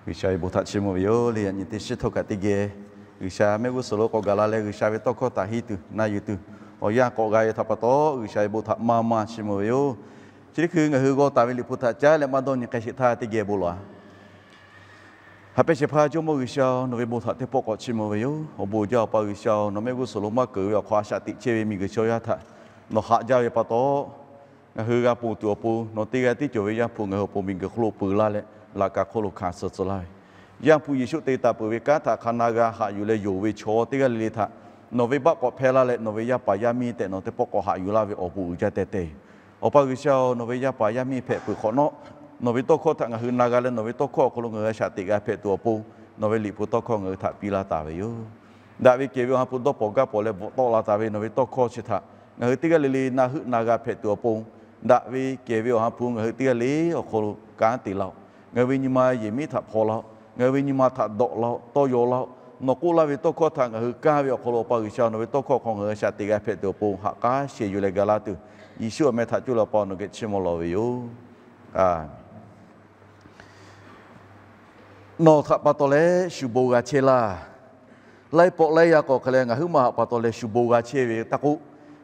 G'uiˬsha ve bon htaꞈ chiˇ mvuh ve yoˬ le. Yaꞈ nyi teˇ shiˉ htawˇ kaꞈ teˇ geh G'uiˬsha mehˆ g'uˇ suhˍ lo k'awꞈ gaˬ la leh, G'uiˬsha ve tawˇ hkawˇ htaꞈ henˇ tuˬ na yuˬ tuˬ awˬ yanˇ k'awꞈ g'a ve htaꞈ pa taw, G'uiˬsha ve bon htaꞈ maˇ maˇ chiˇ mvuh ve yoˬ. Chi teˇ hkui ngaˬ hui g'aw taˍ ve Liꞈ hpu htaꞈ caˉ leh maˇ dawˇ nyi k'ai sheˍ htaˇ, teˇ geh bon lawˬ-a. Haꞈ pehnˇ shehˍ hpaˇ Jawˇmawˇ G'uiˬsha-oˬ, nawˬ ve bon htaꞈ teˇ pawˆ k'awꞈ chiˇ mvuh ve yoˬ. Awˬ bon jaˇ Awˬ pa G'uiˬsha-oˬ, nawˬ mehˆ g'uˇ suhˍ lo maˇ keunˍ ve awˬ hk'aw a shaꞈ teꞈ chehˇ ve miˬguiˬ chaw yaˇ htaꞈ nawˬ haꞈ jaˇ ve pa taw, ngaˬ hui g'a ponˬ tuˬ awˬ pon nawˬ teˇ g'aˇ tiˉ cawˬ ve Yaˇ hpu ngaˬ hui awˬ pon miˬguiˬ hk'oˆ lo peu laˇ leh, laꞈ ka hk'oˆ lo hkanˍ suh tcuh laˇ ve Yaˇ hpu Yeˍsuˆ te taˍ peuˬ ve kanˉ htaꞈ hk'a na g'a haꞈ yuˬ leh yonˍ ve chaw teˇ g'aˇ le le htaꞈ nawˬ ve baˆ k'awꞈ hpehˇ laˇ leh, nawˬ ve yaˇ paˍ yaˇ miˇ tehꞈ nawˬ teˇ pawˆ k'awꞈ haꞈ yuˬ laˇ ve awˬ bon uiˍ jaˇ teh teh. Awˬ pa G'uiˬsha-oˬ, nawˬ ve yaˇ paˍ yaˇ miˇ hpehꞈ peuˬ hk'awꞈ nawˉ, nawˬ ve tawˇ hkawˇ htaꞈ ngaˬ hui na g'a leh, nawˬ ve tawˇ hkawˇ awˬ hk'aw lo ngaˬ hui a shaꞈ teꞈ g'a hpehꞈ tuˬ awˬ pon nawˬ ve Liꞈ hpu tawˇ hkawˇ ngaˬ hui htaꞈ piˇ laˇ taˍ ve yoˬ. Daꞈ ve kehˬ ve awˬ ha hpu dawˇ pawnˍ gaˇ pawnˍ leh bvuhꞈ tawˆ la taˍ ve nawˬ ve tawˇ hkawˇ chi htaꞈ ngaˬ hui teˇ g'aˇ le le na heuˆ na g'a hpehꞈ tuˬ awˬ pon, daꞈ ve kehˬ ve awˬ ha hpu ngaˬ hui teˇ g'aˇ le awˬ hk'aw lo kanˉ te laˇ-oˆ. Ngaˬ hui ve nyi ma yehˬ miˉ htaꞈ hpaw laˇ-oˆ. Ngaˬ hui ve nyi ma htaꞈ dawꞈ laˇ-oˆ, tawˇ yaw laˇ-oˆ. Nawˬ k'oˆ laˇ ve tawˇ hkawˇ htaꞈ ngaˬ hui kaˇ ve awˬ hk'aw lo, Awˬ pa G'uiˬsha, nawˬ ve tawˇ hkawˇ hk'aw ngaˬ hui a shaꞈ teꞈ g'a hpehꞈ tuˬ awˬ pon ha k'aˉ shehˍ yuˬ leh ga laˇ tuˬ, Yeˍsuˆ awˬ meh htaꞈ coˇ leh Awˬ pa nawˬ geh chiˇ mvuh lawˬ ve yoˬ. Nawˬ htaꞈ pa taw leh shu bon g'a chehˇ laˇ. Laiˉ pawˆ laiˉ yaˇ k'awꞈ hk'e leh ngaˬ huiˉ ma htaꞈ pa taw leh shu bon g'a chehˇ ve taˇ k'oˆ,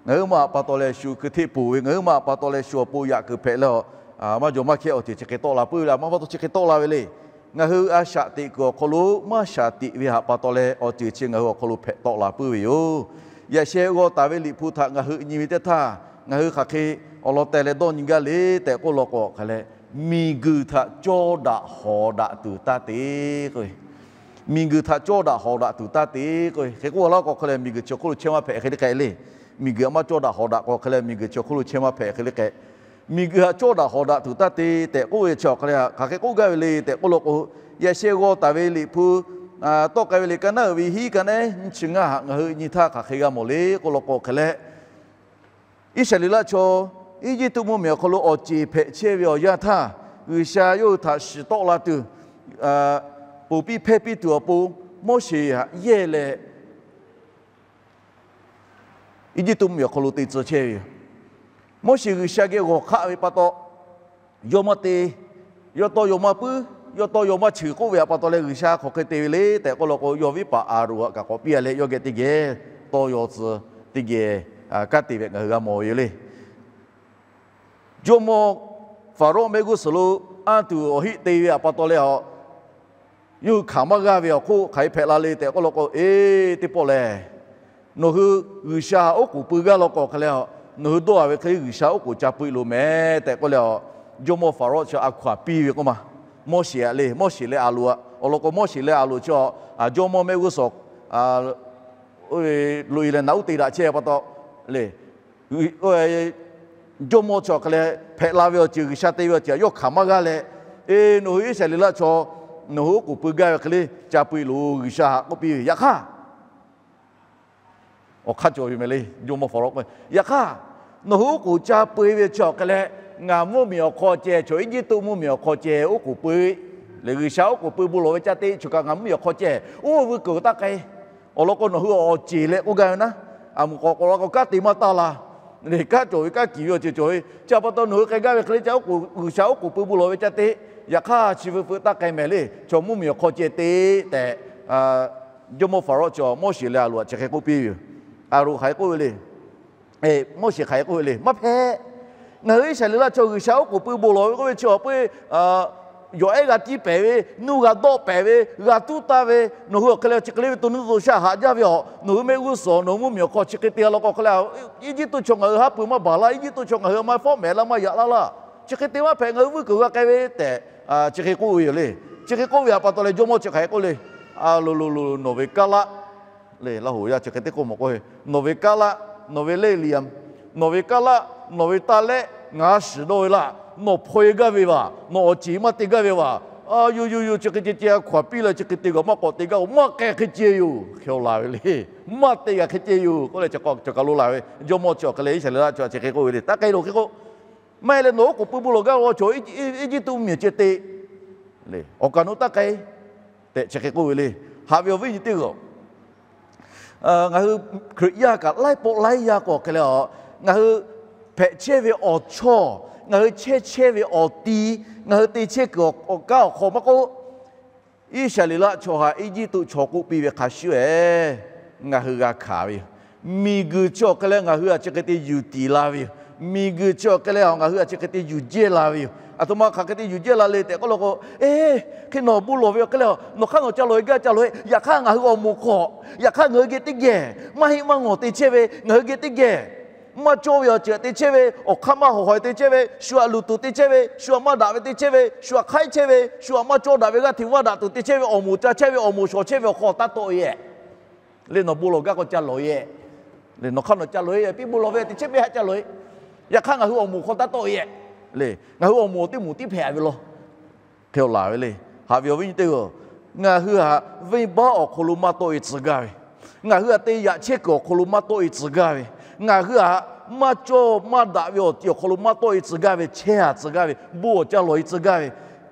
ngaˬ huiˉ ma htaꞈ pa taw leh shu hkui hteˆ poˬ ve, ngaˬ huiˉ ma htaꞈ pa taw leh shu awˬ pon yaꞈ kuiˬ hpehꞈ leh, a, maˇ jaw maˇ hkehˇ awˬ ceuˬ chi hk'e tawˆ la puiˉ ve le, a, maˇ pa taw chi hk'e tawˆ la ve le. Ngaˬ hui a shaꞈ teꞈ kuiˬ awˬ hk'aw lo maˇ shaˍ tiꞈ ve htaꞈ pa taw leh awˬ ceuˬ chi ngaˬ hui awˬ hk'aw lo hpehꞈ tawˆ la puiˉ ve yoˬ. Yaꞈ sheh g'aw taˍ ve Liꞈ hpu htaꞈ ngaˬ hui nyi ve teˇ htaˇ, ngaˬ hui hk'aˬ hk'e awˬ lawn teh leh dawˇ nyi gaˇ le tehꞈ k'oˆ law k'o hk'e leh, miˬguiˬ htaꞈ cawˇ daꞈ hawˍ daꞈ tuˬ taˇ te k'o, miˬguiˬ htaꞈ cawˇ daꞈ hawˍ daꞈ tuˬ taˇ te k'o, hk'e k'oˆ laˇ k'o hk'e leh miˬguiˬ chi hk'oˆ lo chehˇ maˇ hpehꞈ hk'e le k'ai le. Miˬguiˬ htaꞈ maˇ cawˇ daꞈ hawˍ daꞈ k'o hk'e leh miˬguiˬ chi hk'oˆ lo chehˇ maˇ hpehꞈ hk'e le k'ai. Miˬguiˬ htaꞈ cawˇ daꞈ hawˍ daꞈ tuˬ taˇ te tehꞈ k'oˆ ve chi awˬ hk'aˬ hk'e k'oˆ gaˇ ve le tehꞈ k'oˆ law k'o, yaꞈ sheh g'aw taˍ ve Liꞈ hpu tawˆ k'ai ve le, ka naˉ uiˍ ve hiˉ ka naˉ nyiˇ chi ngaˇ htaꞈ ngaˬ hui nyi htaˇ hk'aˬ hk'e g'a mawˬ le k'oˆ law k'o hk'e leh, Iˉsaˍreˍlaˆ chaw Eˇjiˇtuꞈ mvuhˇmiˬ awˬ hk'aw lo awˬ ceˬ hpehꞈ chehˇ ve awˬ yanˇ htaˇ, G'uiˬsha yawˇ hui htaꞈ shiˍ tawˆ la tuˬ, ponˬ piˇ hpehˇ piˇ tuˬ awˬ pon Moˉseˍ htaꞈ yehˇ leh, Eˇjiˇtuꞈ mvuhˇmiˬ awˬ hk'aw lo te tcuh chehˇ ve yoˬ. Moˉseˍ G'uiˬsha geh g'awˬ hk'aˆ ve pa taw, yawˇ maˇ te, yawˇ tawˇ yaw maˇ puiˉ, yawˇ tawˇ yaw maˇ cheuˬ k'oˆ ve htaꞈ pa taw leh G'uiˬsha hk'aˬ hk'e te ve le tehꞈ k'oˆ law k'o, yawˇ viˉ paˍ Aˍronˍ htaꞈ kaꞈ k'awꞈ piˇ leh yawˇ geh teˇ geh tawˇ yaw tcuh teˇ geh kanˉ te ve ngaˬ hui g'a mawˬ ve yoˬ le. Jawˇmawˇ Faˍrawˇ mehˆ g'uˇ suhˍ lo anˇ tuˬ awˬ heˆ te ve htaꞈ pa taw leh a, yawˇ hui hkanˍ maˇ g'aˇ ve awˬ hk'oˆ hk'aˬ hk'e hpehꞈ la le tehꞈ k'oˆ law k'o, eˬ, teˇ pawˆ lehˬ, nawˬ hui G'uiˬsha htaꞈ oˉ k'oˍ pui gaˇ law k'o hk'e leh a, nawˬ hui dawˇ a ve hk'e G'uiˬsha oˉ k'oˍ ca pui loˬ mehˍ tehꞈ k'oˆ leh a, jawˇmawˇ Faˍrawˇ chi a hkaw-anˬ piˇ ve k'oˆ ma. Moˉseˍ htaꞈ le, Moˉseˍ leh Aˍronˍ a, awˬ lawn k'o Moˉseˍ leh Aˍronˍ chi a, jawˇmawˇ mehˆ g'uˇ suhˍ loꞈ-e leh naˍ uˉ te daꞈ chehˇ pa taw le, jawˇmawˇ chi awˬ hk'e leh hpehꞈ la ve awˬ ceuˬ, G'uiˬsha te ve awˬ ceuˬ htaꞈ yawˇ hkanˍ maˇ g'aˇ leh, eˬ, nawˬ hui Iˉsaˍreˍlaˆ chaw nawˬ hui oˉ k'oˍ pui gaˇ ve hk'e le ca pui loˬ, G'uiˬsha htaꞈ k'oˆ piˇ ve. Yaꞈ hk'aˇ, awˬ hk'aˇ cawˬ ve mehˍ le, jawˇmawˇ Faˍrawˇ k'o, yaꞈ hk'aˇ, nawˬ hui oˉ k'oˍ ca pui ve chi awˬ hk'e leh, ngaˬ mvuhˇmiˬ awˬ hk'aw ceh, chaw Eˇjiˇtuꞈ mvuhˇmiˬ awˬ hk'aw ceh oˉ k'oˍ pui le, G'uiˬsha oˉ k'oˍ pui bon lawˬ ve ca te, choˬ kaꞈ ngaˬ mvuhˇmiˬ awˬ hk'aw ceh oˇ vuiˇ kuiˬ taˇ k'ai. Awˬ lawn k'o nawˬ hui awˬ ceˬ leh k'oˆ gaˇ ve naˉ, a muˍ k'awꞈ k'awꞈ la k'o kanˉ te maˇ taˇ la. Eˬ, kanˉ cawˬ ve kanˉ kiˬ ve awˬ ceuˬ cawˬ ve chi pa taw nawˬ hui k'ai gaˇ ve hk'e le ca oˉ k'oˍ, G'uiˬsha oˉ k'oˍ pui bon lawˬ ve ca te, yaꞈ hk'aˇ chi vuiˇ feuꞈ taˇ k'ai mehˍ le, chaw mvuhˇmiˬ awˬ hk'aw ceh te tehꞈ, jawˇmawˇ Faˍrawˇ chi Moˉseˍ leh Aˍronˍ htaꞈ chi hk'e k'oˆ piˇ ve yoˬ. Aˍronˍ hk'aˬ hk'e k'oˆ ve le, Moˉseˍ hk'aˬ hk'e k'oˆ ve le, maˇ hpehꞈ. Ngaˬ hui Iˉsaˍreˍlaˆ chaw G'uiˬsha oˉ k'oˍ pui bon lawˬ ve k'oˆ ve chi awˬ peuˇ yawˬ ehˉ g'a tiˇ pehˍ ve, nuˇ g'a dawˆ pehˍ ve, g'a tuˉ taˇ ve, nawˬ hui awˬ hk'e leh chi hk'e le ve to nuˇ to shaˆ haꞈ jaˇ ve a, nawˬ hui mehˆ g'uˇ suhˍ nawˬ hui mvuhˇmiˬ awˬ hk'aw chi hk'e te a law k'o hk'e leh, Eˇjiˇtuꞈ chaw ngaˬ hui haˉ pui maˇ baˬ laˇ, Eˇjiˇtuꞈ chaw ngaˬ hui a ma fawˉ mehˍ laˇ maˇ yaꞈ laˇ laˇ, chi hk'e te maˇ hpehꞈ, ngaˬ hui vuiˇ kuiˬ g'a k'ai ve tehꞈ, chi hk'e k'oˆ ve yoˬ le. Chi hk'e k'oˆ ve htaꞈ pa taw leh jawˇmawˇ chi hk'aˬ hk'e k'oˆ le, a lo lo lo, nawˬ ve kaˉ laˆ le, Laˇ hoꞈ yaˇ chi hk'e teˇ k'oˆ mawˬ k'oˆ ve, nawˬ ve kaˉ laˆ, nawˬ ve lehˆ liꞈ, nawˬ ve kaˉ laˆ, nawˬ ve taˇ lehˆ ngaˬ shiˍ dawˇ ve laˇ, nawˬ hpaw e gaˇ ve vaˬ, nawˬ awˬ ceˬ maˇ te gaˇ ve vaˬ, a yoˬ yoˬ yoˬ, chi hk'e ceh ceh a hkaw-anˬ piˇ leh chi hk'e te g'a maˇ k'awꞈ te gaˇ-oˬ, maˇ k'ai hk'e ceh yoˬ, hk'e-o laˬ ve le. Maˇ te g'a hk'e ceh yoˬ k'oˆ leh, chaw ka lo laˬ ve jawˇmawˇ chi awˬ hk'e leh Iˉsaˍreˍlaˆ chaw chi hk'e k'oˆ ve le, taˇ k'ai loˬ hk'e k'o, maˇ heˆ leh nawˬ oˉ k'oˍ pui bon lawˬ gaˇ ve chaw Eˇjiˇtuꞈ mvuhˇmiˬ ceh te le, awˬ kaˍ nawˬ taˇ k'ai tehꞈ chi hk'e k'oˆ ve le. Haꞈ ve awˬ viˉ nyi teˇ g'aˇ, ngaˬ hui Hkriꞈ yaˇ kaꞈ laiˉ pawˆ laiˉ yaˇ k'o hk'e leh a, ngaˬ hui hpehꞈ chehˇ ve awˬ chawˇ, ngaˬ hui chehˇ chehˇ ve awˬ ti, ngaˬ hui te chehˇ kuiˬ awˬ kanˉ awˬ hk'aw maˇ k'oˆ, Iˉsaˍreˍlaˆ chaw htaꞈ Eˇjiˇtuꞈ chaw k'oˆ piˇ ve hk'a shuˍ eˬ, ngaˬ hui g'a hkanˍ ve yoˬ. Miˬguiˬ chi awˬ hk'e leh ngaˬ hui htaꞈ chi hk'e te yuˬ tiˍ la ve yoˬ. Miˬguiˬ chi awˬ hk'e leh ngaˬ hui htaꞈ chi hk'e te yuˬ jehˇ la ve yoˬ. Aˬ htoꞈ ma hk'aˬ hk'e te yuˬ jehˇ la le tehꞈ k'oˆ law k'o, eˬ, hk'e nawˬ bon lawˬ ve awˬ hk'e leh nawˬ hk'aˇ nawˬ ca lawˬ e gaˇ ca lawˬ e, yaꞈ hk'aˇ ngaˬ hui awˬ moˍ hk'aw, yaꞈ hk'aˇ ngaˬ hui geh teˇ geh maˇ heˆ maˇ ngawˬ te chehˇ ve, ngaˬ hui geh teˇ geh maˇ cawˇ ve awˬ ceuˬ te chehˇ ve, awˬ hk'aˇ maˇ hawˍ hawˍ te chehˇ ve, shu htaꞈ luˬ tuˬ te chehˇ ve, shu htaꞈ maˇ daꞈ ve te chehˇ ve, shu htaꞈ hk'aiˉ chehˇ ve, shu htaꞈ maˇ cawˇ daꞈ ve g'aˇ hteꞈ vaˇ daꞈ tuˬ te chehˇ ve, awˬ moˍ ca chehˇ ve, awˬ moˍ shawˍ chehˇ ve awˬ hk'aw taˇ tawˆ e. Le nawˬ bon lawˬ gaˇ k'o ca lawˬ e. Le nawˬ hk'aˇ nawˬ ca lawˬ e, piˇ bon lawˬ ve teꞈ chiˉ piˇ haꞈ ca lawˬ e. Yaꞈ hk'aˇ ngaˬ hui awˬ moˍ hk'aw taˇ tawˆ e. Le ngaˬ hui awˬ moˍ teˇ moˍ tiˉ hpehꞈ ve law. Hk'e laˬ ve le. Haꞈ ve awˬ viˉ nyi teˇ g'aˇ, ngaˬ hui htaꞈ venˇbaˆ awˬ hk'aw lo maˇ tawˆ e tcuh gaˇ ve, ngaˬ hui htaꞈ te yaꞈ chehˇ kuiˬ awˬ hk'aw lo maˇ tawˆ e tcuh gaˇ ve, ngaˬ hui htaꞈ maˇ cawˇ maˇ daꞈ ve awˬ ti awˬ hk'aw lo maˇ tawˆ e tcuh gaˇ ve, chehˇ haꞈ tcuh gaˇ ve, bon awˬ ca lawˬ e tcuh gaˇ ve,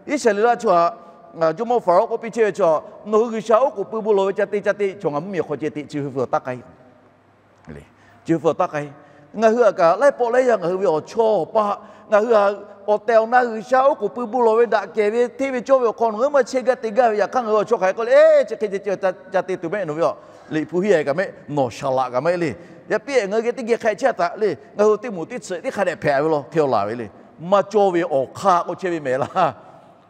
Iˉsaˍreˍlaˆ chaw htaꞈ Jawˇmawˇ Hpaˍrawˇ k'oˆ piˇ chehˇ ve chaw, nawˬ hui G'uiˬsha oˉ k'oˍ pui bon lawˬ ve ca te ca te, chaw ngaˬ mvuhˇmiˬ awˬ hk'aw ceh teꞈ chi hui hpu taˇ k'ai. Chi hui hpu taˇ k'ai. Ngaˬ hui htaꞈ kaꞈ laiˉ pawˆ laiˉ yaˇ ngaˬ hui ve awˬ chawˇ awˬ paˆ, ngaˬ hui htaꞈ awˬ tehˬ awˬ na G'uiˬsha oˉ k'oˍ pui bon lawˬ ve daꞈ kehˬ ve hteˇ ve cawˇ ve awˬ hk'aw nawˬ hui maˇ chehˇ gaˇ te gaˇ ve, yaꞈ hk'aˇ ngaˬ hui awˬ chawˇ hk'aˬ hk'e k'oˆ le, chi hk'e ceh ceh ca te tuˬ mehˆ nawˬ ve a, liꞈ hpu hiˉ a kaꞈ mehˆ, nawˬ shaˍ laꞈ kaꞈ mehˆ le. Yaꞈ piˇ ngaˬ hui geh teˇ geh hk'a chehˇ taꞈ le, ngaˬ hui teˇ moˍ teˇ tsuhꞈ teˇ hk'a dehꞈ hpehꞈ ve law hk'e laˬ ve le. Maˇ cawˇ ve awˬ hk'aˇ k'oˆ chehˇ ve mehˍ laˇ.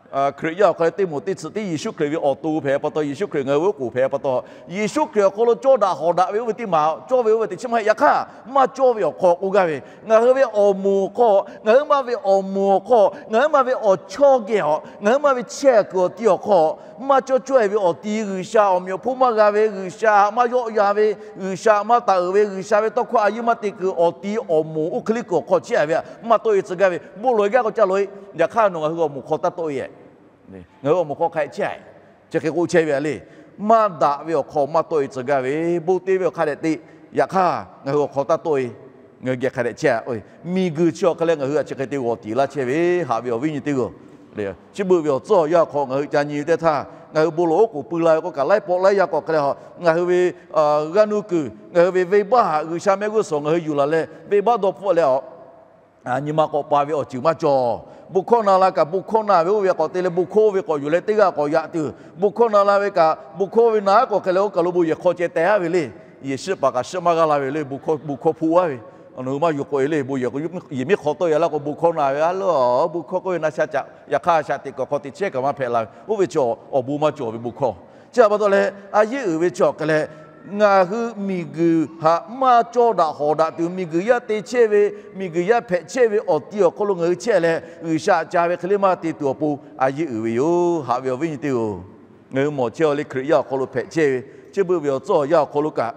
Hkriꞈ yaˇ awˬ hk'aw lo teˇ moˍ teˇ tsuhꞈ tiˉ Yeˍsuˆ Hkriꞈ ve awˬ to hpehꞈ pa taw, Yeˍsuˆ Hkriꞈ ngaˬ hui ve oˉ k'oˍ hpehꞈ pa taw, Yeˍsuˆ Hkriꞈ awˬ hk'aw lo cawˇ daꞈ hawˍ daꞈ ve oˇ ve teˇ maˬ cawˇ ve oˇ ve teꞈ chiˉ maˇ heˆ. Yaꞈ hk'aˇ maˇ cawˇ ve awˬ hk'aw k'oˆ gaˇ ve, ngaˬ hui ve awˬ moˍ awˬ hk'aw, ngaˬ hui maˇ ve awˬ moˍ awˬ hk'aw, ngaˬ hui maˇ ve awˬ chawˇ geh awˬ, ngaˬ hui maˇ ve chehˇ kuiˬ awˬ ti awˬ hk'aw, maˇ cawˇ cawˇ e ve awˬ ti G'uiˬsha awˬ meꞈ awˬ hponˇ maˇ g'a ve, G'uiˬsha maˇ yawˆ yan ve, G'uiˬsha maˇ taˍ uiˍ ve, G'uiˬsha ve tawˇ hkawˇ a yeˇ maˇ te kuiˬ awˬ ti awˬ moˍ oˇ hk'e le kuiˬ awˬ hk'aw chehˇ ve, maˇ tawˆ e tcuh gaˇ ve, bon lawˬ e gaˇ k'o ca lawˬ e. Yaꞈ hk'aˇ nawˬ ngaˬ hui awˬ moˍ hk'aw taˇ tawˆ e. Ngaˬ hui awˬ moˍ hk'aw hk'a chehˇ a, chi hk'e k'oˆ chehˇ ve a le. Maˇ daꞈ ve awˬ hk'aw maˇ tawˆ e tcuh gaˇ ve, bon te ve awˬ hk'a dehꞈ te. Yaꞈ hk'aˇ ngaˬ hui awˬ hk'aw taˇ tawˆ e. Ngaˬ hui geh hk'a dehꞈ chehˇ a. Miˬguiˬ chi awˬ hk'e leh ngaˬ hui htaꞈ chi hk'e te g'awˬ tiˍ laˇ chehˇ ve, haꞈ ve awˬ viˉ nyi teˇ g'aˇ, chi beuꞈ ve awˬ tcuhˉ awˬ yanˇ awˬ hk'aw ngaˬ hui ca nyi ve teˇ htaˇ, ngaˬ hui bon lawˬ oˉ k'oˍ pui la ve k'o kaꞈ laiˉ pawˆ laiˉ yaˇ k'awꞈ hk'e leh, ngaˬ hui ve g'aˇ nuˇ kuiˬ, ngaˬ hui ve venˇbaˆ htaꞈ G'uiˬsha mehˆ g'uˇ suhˍ ngaˬ hui yuˬ laˬ leh, venˇbaˆ dawˇ hpfuhˆ leh a, nyi ma k'awꞈ pa ve awˬ ceuˬ maˇ cawˬ. Bon hkawˇ na la kaꞈ bon hkawˇ na ve oˇ ve k'awꞈ te leh bon hkawˇ oˇ ve k'awꞈ yuˬ leh teˇ g'aˇ k'awꞈ yaꞈ tuˬ. Bon hkawˇ na la ve kaꞈ bon hkawˇ oˇ ve na aˉ k'awꞈ hk'e leh oˇ kaˬ lo bon yehˬ hk'aw ceh teh aˉ ve le. Yehˬ shiˆ paˍ kaꞈ shiˆ maˇ g'a la ve le, bon hkawˇ hpu oˇ aˉ ve. Nawˬ hui maˇ yuˬ k'oꞈ e le, bon yehˬ miˉ hk'aw tawˆ ya laˇ k'o bon hkawˇ na ve a le, bon hkawˇ k'oˆ ve na sha caꞈ, yaꞈ hk'aˇ shaꞈ teꞈ kuiˬ hk'aw teꞈ chehˇ kaꞈ maˇ hpehꞈ la ve, oˇ ve chi awˬ bon maˇ cawˬ ve bon hkawˇ. Chi htaꞈ pa taw leh a yeˇ uiˍ ve chi awˬ hk'e leh, ngaˬ hui miˬguiˬ htaꞈ maˇ cawˇ daꞈ hawˍ daꞈ tuˬ, miˬguiˬ yaˇ te chehˇ ve, miˬguiˬ yaˇ hpehꞈ chehˇ ve awˬ ti awˬ hk'aw lo ngaˬ hui chehˇ leh, G'uiˬsha ca ve hk'e le maˇ te tuˬ awˬ pon a yeˇ uiˍ ve yoˬ. Haꞈ ve awˬ viˉ nyi teˇ g'aˇ, ngaˬ hui mawˬ chehˇ a le Hkriꞈ yaˇ awˬ hk'aw lo hpehꞈ chehˇ ve, chi beuꞈ ve awˬ tcuhˉ awˬ yanˇ awˬ hk'aw lo kaꞈ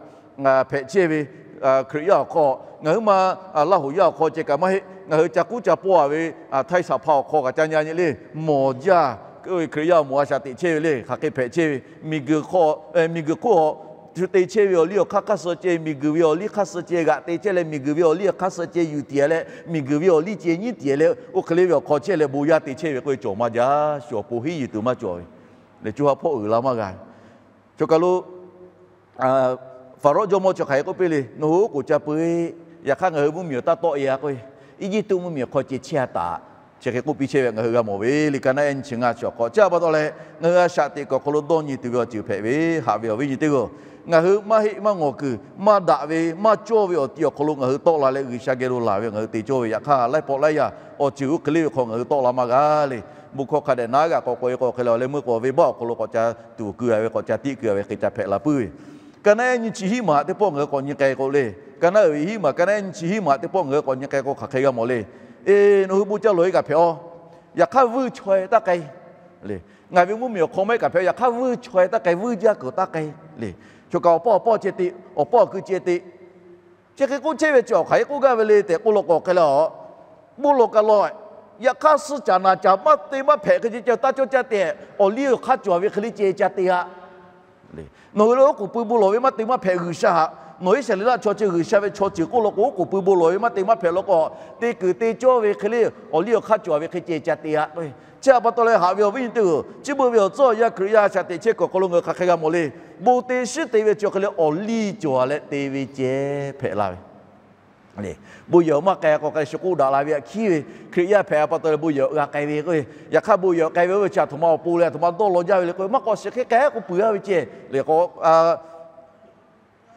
hpehꞈ chehˇ ve, Hkriꞈ yaˇ awˬ hk'aw ngaˬ hui maˇ Laˇ hoꞈ yaˇ awˬ hk'aw ceh kaꞈ maˇ heˆ. Ngaˬ hui ca kuˉ ca pawˆ a ve Htaiˇ Saˍ hpaˇ awˬ hk'aw kaꞈ ca nyi nyi le, mawˬ jaˇ. Hkriꞈ yaˇ mawˬ a shaꞈ teꞈ chehˇ ve le, hk'aˬ hk'e hpehꞈ chehˇ ve, miˬguiˬ hk'oˆ, miˬguiˬ hk'oˆ a shu te chehˇ ve awˬ liˇ awˬ hk'aˇ hk'aˇ suh ceh, miˬguiˬ ve awˬ liˇ hk'aˇ suh ceh g'aꞈ te chehˇ leh, miˬguiˬ ve awˬ liˇ hk'aˇ suh ceh yuˬ tiˍ leh, miˬguiˬ ve awˬ liˇ ceh nyiˉ tiˍ leh, oˇ hk'e le ve awˬ hk'aw chehˇ leh bon yaˇ te chehˇ ve k'oˆ ve cawˬ maˇ jaˇ. Shu awˬ pon henˉ yuˬ tuˬ maˇ cawˬ ve le, co ha hpawˇ uiˍ la maˇ g'a ve. Choˬ kaˬ lo Faˍrawˇ jawˇmawˇ chi hk'aˬ hk'e k'oˆ piˇ le, nawˬ hui oˉ k'oˍ ca pui, yaꞈ hk'aˇ ngaˬ hui mvuhˇmiˬ awˬ taˇ tawˆ e a k'o, Eˇjiˇtuꞈ mvuhˇmiˬ awˬ hk'aw ceh chehˇ a taꞈ. Chi hk'e k'oˆ piˇ chehˇ ve ngaˬ hui g'a mawˬ ve le. Ka naˆ ehˉ nyi chi ngaˇ chi awˬ hk'aw, chi a pa taw leh ngaˬ hui a shaꞈ teꞈ kuiˬ awˬ hk'aw lo dawˇ nyi tuˬ ve awˬ ceuˬ hpehꞈ ve, haꞈ ve awˬ viˉ nyi teˇ g'aˇ, ngaˬ hui maˇ heˆ maˇ ngawˬ kuiˬ maˇ daꞈ ve maˇ cawˇ ve awˬ ti awˬ hk'aw lo ngaˬ hui tawˆ la leh, G'uiˬsha geh lo laˬ ve ngaˬ hui te cawˇ ve, yaꞈ hk'aˇ laiˉ pawˆ laiˉ yaˇ awˬ ceuˬ oˇ hk'e le ve hk'aw ngaˬ hui tawˆ la maˇ g'a le. Bon hkawˇ hk'a dehꞈ na g'aꞈ k'awꞈ k'oꞈ e k'o hk'e le, awˬ leh meuˇ k'o venˇbaˆ awˬ hk'aw lo k'awꞈ ca tuˍ keu a ve, k'awꞈ ca tiˆ keu a ve hk'e ca hpehꞈ la puiˉ ve. Ka naˆ ehˉ nyi chi hiˉ maˬ teˇ pawˆ ngaˬ hui k'awꞈ nyi k'ai k'o le, ka naˆ uiˍ ve hiˉ maˬ, ka naˆ ehˉ nyi chi hiˉ maˬ teˇ pawˆ ngaˬ hui k'awꞈ nyi k'ai k'o hk'aˬ hk'e g'a mawˬ le. Eˬ, nawˬ hui bon ca lawˬ e kaꞈ hpehꞈ a, yaꞈ hk'aˇ vuiˇ chaweh taˇ k'ai le. Ngaˬ ve mvuhˇmiˬ awˬ hk'aw maˇ heˆ kaꞈ hpehꞈ, yaꞈ hk'aˇ vuiˇ chaweh taˇ k'ai, vuiˇ jaˇ kuiˬ taˇ k'ai le. Choˬ kaˬ awˬ pawˆ awˬ pawˆ ceh te, awˬ pawˆ awˬ kui ceh te, chi hk'e k'oˆ chehˇ ve chi awˬ hk'aˬ hk'e k'oˆ gaˇ ve le tehꞈ k'oˆ law k'o hk'e le a, bon lawˬ kaꞈ lawˬ, yaꞈ hk'aˇ suh caꞈ naˍ caꞈ maˇ te maˇ hpehꞈ hk'e ceh ceh taˇ cawˇ caˇ te, awˬ liˇ awˬ hk'aˇ cawˬ ve hk'e le ceh ca te a. Nawˬ hui le oˉ k'oˍ pui bon lawˬ ve maˇ te maˇ hpehꞈ G'uiˬsha htaꞈ, nawˬ Iˉsaˍreˍlaˆ chaw ceh G'uiˬsha ve chaw ceuˬ k'oˆ law k'o, oˉ k'oˍ pui bon lawˬ ve maˇ te maˇ hpehꞈ law k'o, te kuiˬ te cawˇ ve hk'e le, awˬ liˇ awˬ hk'aˇ cawˬ ve hk'e ceh ca te a. Chi a pa taw leh haꞈ ve awˬ viˉ nyi teˇ g'aˇ, chi beuꞈ ve awˬ tcuhˉ awˬ yanˇ Hkriꞈ yaˇ a shaꞈ teꞈ chehˇ kuiˬ awˬ hk'aw lo ngaˬ hui hk'aˬ hk'e g'a mawˬ le. Bon te shiˉ te ve chi awˬ hk'e le awˬ liˇ cawˬ leh te ve ceh hpehꞈ la ve Bon yehˬ maˇ k'ai k'o, k'ai leh shu k'oˆ daꞈ la ve aꞈ hkiˉ ve, Hkriꞈ yaˇ hpehꞈ pa taw leh bon yehˬ g'a k'ai ve k'o, yaꞈ hk'aˇ bon yehˬ k'ai ve oˇ ve chi aˬ htoꞈ ma awˬ pon leh aˬ htoꞈ ma dawˇ law jaˇ ve le k'o, maˇ k'awꞈ shiˍ hk'e k'ai k'o puiˬ-a ve ceh le k'o,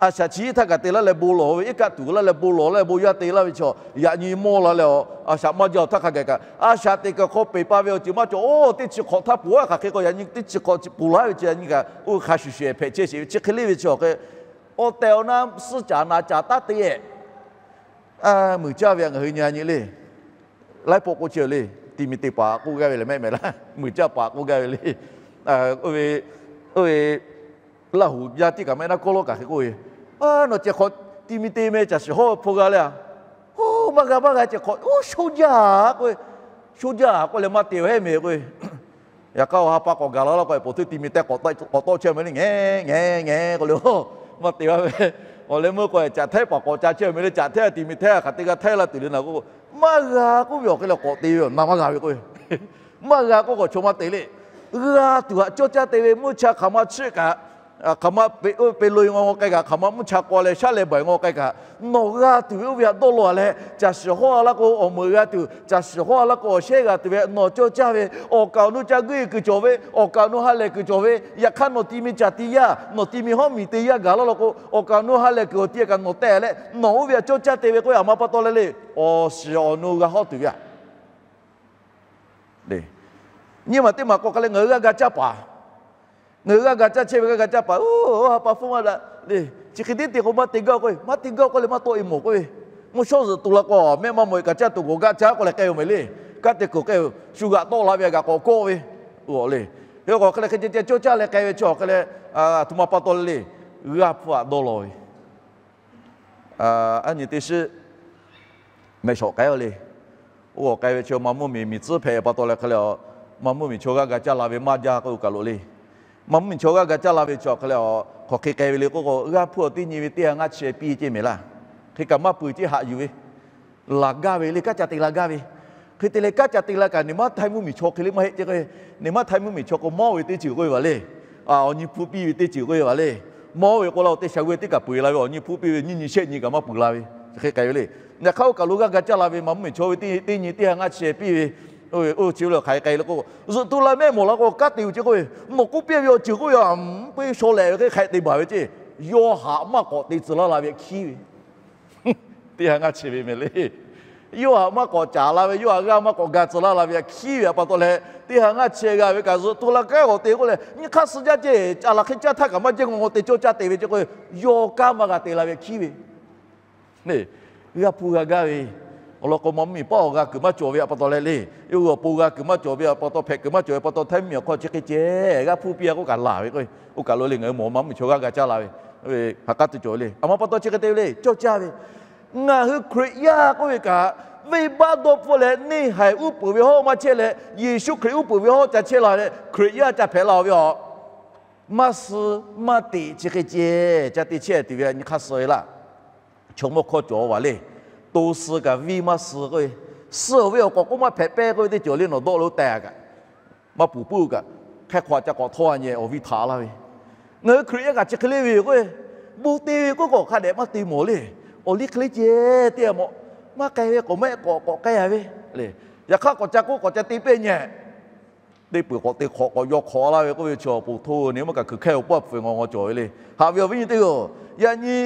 a shaꞈ chi htaˇ kaꞈ te laˇ leh bon lawˬ ve, iˉ kaˆ tuˬ laˇ leh bon lawˬ laˇ leh bon yaˇ te laˇ ve chaw yaꞈ nyi mawˇ la leh, a shaꞈ maˇ jaˇ-oˬ htaˇ hk'a gaˬ kaꞈ, a shaꞈ teꞈ kaˬ hk'aw peˬ pa ve awˬ ceuˬ maˇ cawˬ. Oˇ teˇ chi hk'awꞈ htaˇ poˬ-a hk'aˬ hk'e k'o, yaꞈ nyi teˇ chi hk'awꞈ poˬ laˇ ve chi yaꞈ nyi kaꞈ oˇ hk'a shuˍ shuˍ hpehꞈ chehˇ sheˍ ve chi hk'e le ve chi awˬ hk'e, awˬ tehˬ awˬ na suh caˍ naˍ caˍ taˉ te-e muiˬ caˇ ve ngaˬ hui nyi nyi le. Laiˉ pawˆ k'oˆ chehˇ le. Ti mi te paˍ k'oˆ gaˇ ve lehˬ mehˆ mehˍ laˇ, muiˬ caˇ paˍ k'oˆ gaˇ ve le. Oˇ ve, oˇ ve Laˇ huˍ yaˇ tiˉ kaꞈ mehˆ naˉ kawˇ lawˉ kaꞈ hk'e k'oˆ ve, Nawˬ ceh hk'awꞈ ti mi te meh caˬ shiˍ hawˉ hpu g'a le-a. Oˇ maˇ g'a maˇ g'a ceh hk'awꞈ, oˇ shoˇ jaˇ k'oˆ ve, shoˇ jaˇ k'oˆ leh maˇ te-a heˆ meh k'oˆ ve. Yaꞈ hk'aˇ awˬ ha pa k'awꞈ gaˬ la laˇ k'o, poˬ hteuˇ ti mi te k'awꞈ tawˆ chehˇ meh le, ngeh ngeh ngeh k'oˆ le. Maˇ te-a ve, awˬ leh meuˇ k'o caꞈ htehˉ paˍ k'awꞈ ca chehˇ meh le, caꞈ htehˉ ti mi htehˉ hk'aˬ te g'a htehˉ laˇ tuˬ le naˬ k'o, maˇ g'a k'oˆ ve awˬ hk'e leh k'awꞈ te ve, naˬ maˇ g'a ve k'oˆ ve. Maˇ g'a k'oˆ k'awꞈ chaw maˇ te le. G'a tuˬ htaꞈ cawˇ caˇ te ve mvuhˇ cha hk'aˬ ma chiˆ kaꞈ, hk'aˬ ma pe lo-e ngaw ngaw k'ai kaꞈ, hk'aˬ ma mvuhˇ cha k'aw leh shaˉ leh bawˬ-e ngaw k'ai kaꞈ, nawˬ g'a tuˬ ve oˇ ve htaꞈ dawˇ law-a leh, caˬ shiˍ hawˉ-a laˇ k'o awˬ meuꞈ g'a tuˬ, caˬ shiˍ hawˉ-a laˇ k'o awˬ shehˉ g'a tuˬ ve nawˬ cawˇ caˇ ve, awˬ kaˍ awˬ nu ca guˇ-e kuiˬ cawˬ ve, awˬ kaˍ awˬ nu ha lehˬ kuiˬ cawˬ ve, yaꞈ hk'aˇ nawˬ ti mi caˍ ti yaˇ, nawˬ ti mi hawˉ miˬ te yaˇ gaˬ laˇ law k'o, awˬ kaˍ awˬ nu ha lehˬ kuiˬ awˬ ti kaꞈ nawˬ tehꞈ leh nawˬ oˇ ve htaꞈ cawˇ caˇ te ve k'oˆ ve aˬ ma pa taw leh le, awˬ shiˍ awˬ nu g'a hawˉ tuˬ ve aꞈ. Nyiˇ maˬ teˇ maˬ k'o hk'a leh ngaˬ hui g'aˇ ga caˇ paˍ, ngaˬ hui g'aˇ ga caˇ chehˇ ve g'aˇ ga caˇ paˍ, oˇ ha pa hpfuhˇ maˇ daꞈ le. Chi hk'e tiˉ te k'o maˇ te gaˇ k'oˆ ve, maˇ te gaˇ k'oˆ leh maˇ tawˆ-e mawˬ k'oˆ ve, mvuhˇ shawˉ zuhꞈ tu la k'o mehˆ maˇ mawˬ-e kaꞈ caˇ tuˬ k'o gaˇ caˇ k'oˆ leh k'ai-o meh le. Kanˉ te kuiˬ k'ai-o, shu g'aꞈ tawˆ la ve htaꞈ kaꞈ k'awꞈ kawˆ ve, oˇ le. Hk'e k'o hk'e leh hk'e ceh ceh cawˇ caˇ leh k'ai ve chaw hk'e leh, aˬ htoꞈ ma pa taw le le, g'aˇ hpfuhˇ htaꞈ dawˇ law ve. Aˬ nyi teˇ shiˉ mehˆ shawˍ k'ai-o le. Oˇ k'awꞈ k'ai ve chaw maˇ mvuhˇ miˬ miˬ tcuhˉ hpehꞈ pa taw leh hk'e leh, maˇ mvuhˇ miˬ chaw g'aˇ ga caˇ la ve maˇ jaˇ k'oˆ ve kaˬ lo le. Maˇ mvuhˇ miˬ chaw g'aˇ ga caˇ la ve chaw hk'e leh, hk'aˬ hk'e k'ai ve le k'oˆ k'o, g'aˇ hpfuhˇ teˇ nyi ve teˇ ha ngaˇ chi piˇ ceˇ mehˍ laˇ. Hk'e kaꞈ maˇ peuˬ ceˇ haꞈ yuˬ ve, laˬ gaˇ ve le, kanˉ ca te la gaˇ ve. Hk'e te leh kanˉ ca te la kaꞈ, nawˬ maˇ htaiˇ mvuhˇ miˬ chaw hk'e le maˇ heˆ ceˇ k'o, nawˬ maˇ htaiˇ mvuhˇ miˬ chaw k'o mawˇ ve teˇ ceuˬ k'oˆ ve le. Awˬ nyi hpu piˇ ve teˇ ceuˬ k'oˆ ve le. Mawˇ ve k'o la-o teˇ sha ve teˇ kaꞈ peu-e la ve, awˬ nyi hpu piˇ ve nyiˇ nyi shehˆ nyi kaꞈ maˇ peu-e la ve, hk'e k'ai ve le. Yaꞈ hk'aˇ oˇ kaˬ lo g'aˇ ga caˇ la ve maˇ mvuhˇ miˬ chaw ve teˇ nyi teˇ ha ngaˇ chi piˇ ve, oˇ chi lo hk'aˬ hk'e k'ai le k'o, zuhꞈ tu la mehˆ mawˬ la k'o kanˉ te-o ceˇ k'oˆ ve, nawˬ k'oˆ piˇ ve awˬ ceuˬ k'oˆ ve, a, puiˉ shaw lehꞈ ve hk'e hk'e te baˬ ve ceˇ. Yawˇ haꞈ maˇ k'awꞈ te tcuh laˇ la ve htaꞈ hkiˉ ve teˇ ha ngaˇ chi ve mehˍ le. Yawˇ haꞈ maˇ k'awꞈ caˍ la ve, yawˇ haꞈ g'aˇ maˇ k'awꞈ ga tcuh laˇ la ve htaꞈ hkiˉ ve pa taw leh, teˇ ha ngaˇ chi g'a ve kaꞈ zuhꞈ tu la kanˉ k'awꞈ te k'oˆ leh, nyi hk'aˇ suh jaˇ ceˇ, caꞈ laˬ hk'e caˇ htaˇ kaꞈ maˇ jehˇ ngaw ngaw te cawˇ caˇ te ve ceˇ k'o, yawˇ kanˉ maˇ g'a te la ve htaꞈ hkiˉ ve g'aˇ hpfuhˇ g'a gaˇ ve. Awˬ lawn k'o maˇ mvuhˇ miˬ paˆ awˬ g'a kuiˬ maˇ cawˬ ve pa taw leh le, oˇ ve awˬ pon g'a kuiˬ maˇ cawˬ ve pa taw hpehꞈ kuiˬ maˇ cawˬ ve pa taw htaiˇ mvuhˇ miˬ awˬ hk'aw chi hk'e ceh g'aˇ hpfuhˇ piˇ-a k'oˆ kaꞈ laˬ ve k'o, oˇ kaˬ lo le ngaˬ hui mawˬ maˇ mvuhˇ miˬ chaw g'aˇ ga caˇ la ve, ha k'aˉ te cawˬ ve le. Aˬ ma pa taw chi hk'e te ve le, cawˇ caˇ ve. Ngaˬ hui Hkriꞈ yaˇ k'oˆ ve kaꞈ, venˇ baˆ dawˇ hpfuhˇ leh neˇ haiˬ uˉ peunˍ ve hawˉ maˇ chehˇ leh, Yeˍsuˆ Hkriꞈ uˉ peunˍ ve hawˉ ca chehˇ la leh Hkriꞈ yaˇ ca hpehꞈ la ve aˬ, maˇ suh maˇ teꞈ chi hk'e ceh ca te chehˇ tuˬ ve nyi hk'aˇ suh ve laˇ. Chaw mawˇ hkawˇ cawˬ-a le. To suh kaꞈ venˇ maˇ suh k'oˆ ve, suh-oˬ ve awˬ k'awꞈ k'oˆ maˇ hpehꞈ pehˇ k'oˆ ve teˇ cawˬ le, nawˬ dawˆ lo teh kaꞈ maˇ puˬ puiˉ-o kaꞈ, hk'e hk'aw ca k'awꞈ htawˇ-a nyi awˬ viˇ htaꞈ laˇ ve. Ngaˬ hui Hkriꞈ yaˇ kaꞈ chi hk'e le ve k'oˆ ve, bon te ve k'oˆ k'awꞈ hk'a dehꞈ maˇ te mawˬ le. Awˬ liˇ hk'e le ceh teˇ g'aˇ mawꞈ maˇ k'ai ve k'awꞈ maˇ k'awꞈ k'awꞈ k'ai-a ve le. Yaꞈ hk'aˇ k'awꞈ ca k'oˆ k'awꞈ ca te pehˇ nyi teˇ peuˬ k'awꞈ te hk'awꞈ k'awꞈ yaw hk'awꞈ laˇ ve k'oˆ ve chaw awˬ pon hto ni maˇ kaꞈ kuiˬ hkehˇ awˬ paˇ hpfuhˇ ngaw ngaw cawˬ ve le. Haꞈ ve awˬ viˉ nyi teˇ g'aˇ, yaꞈ nyi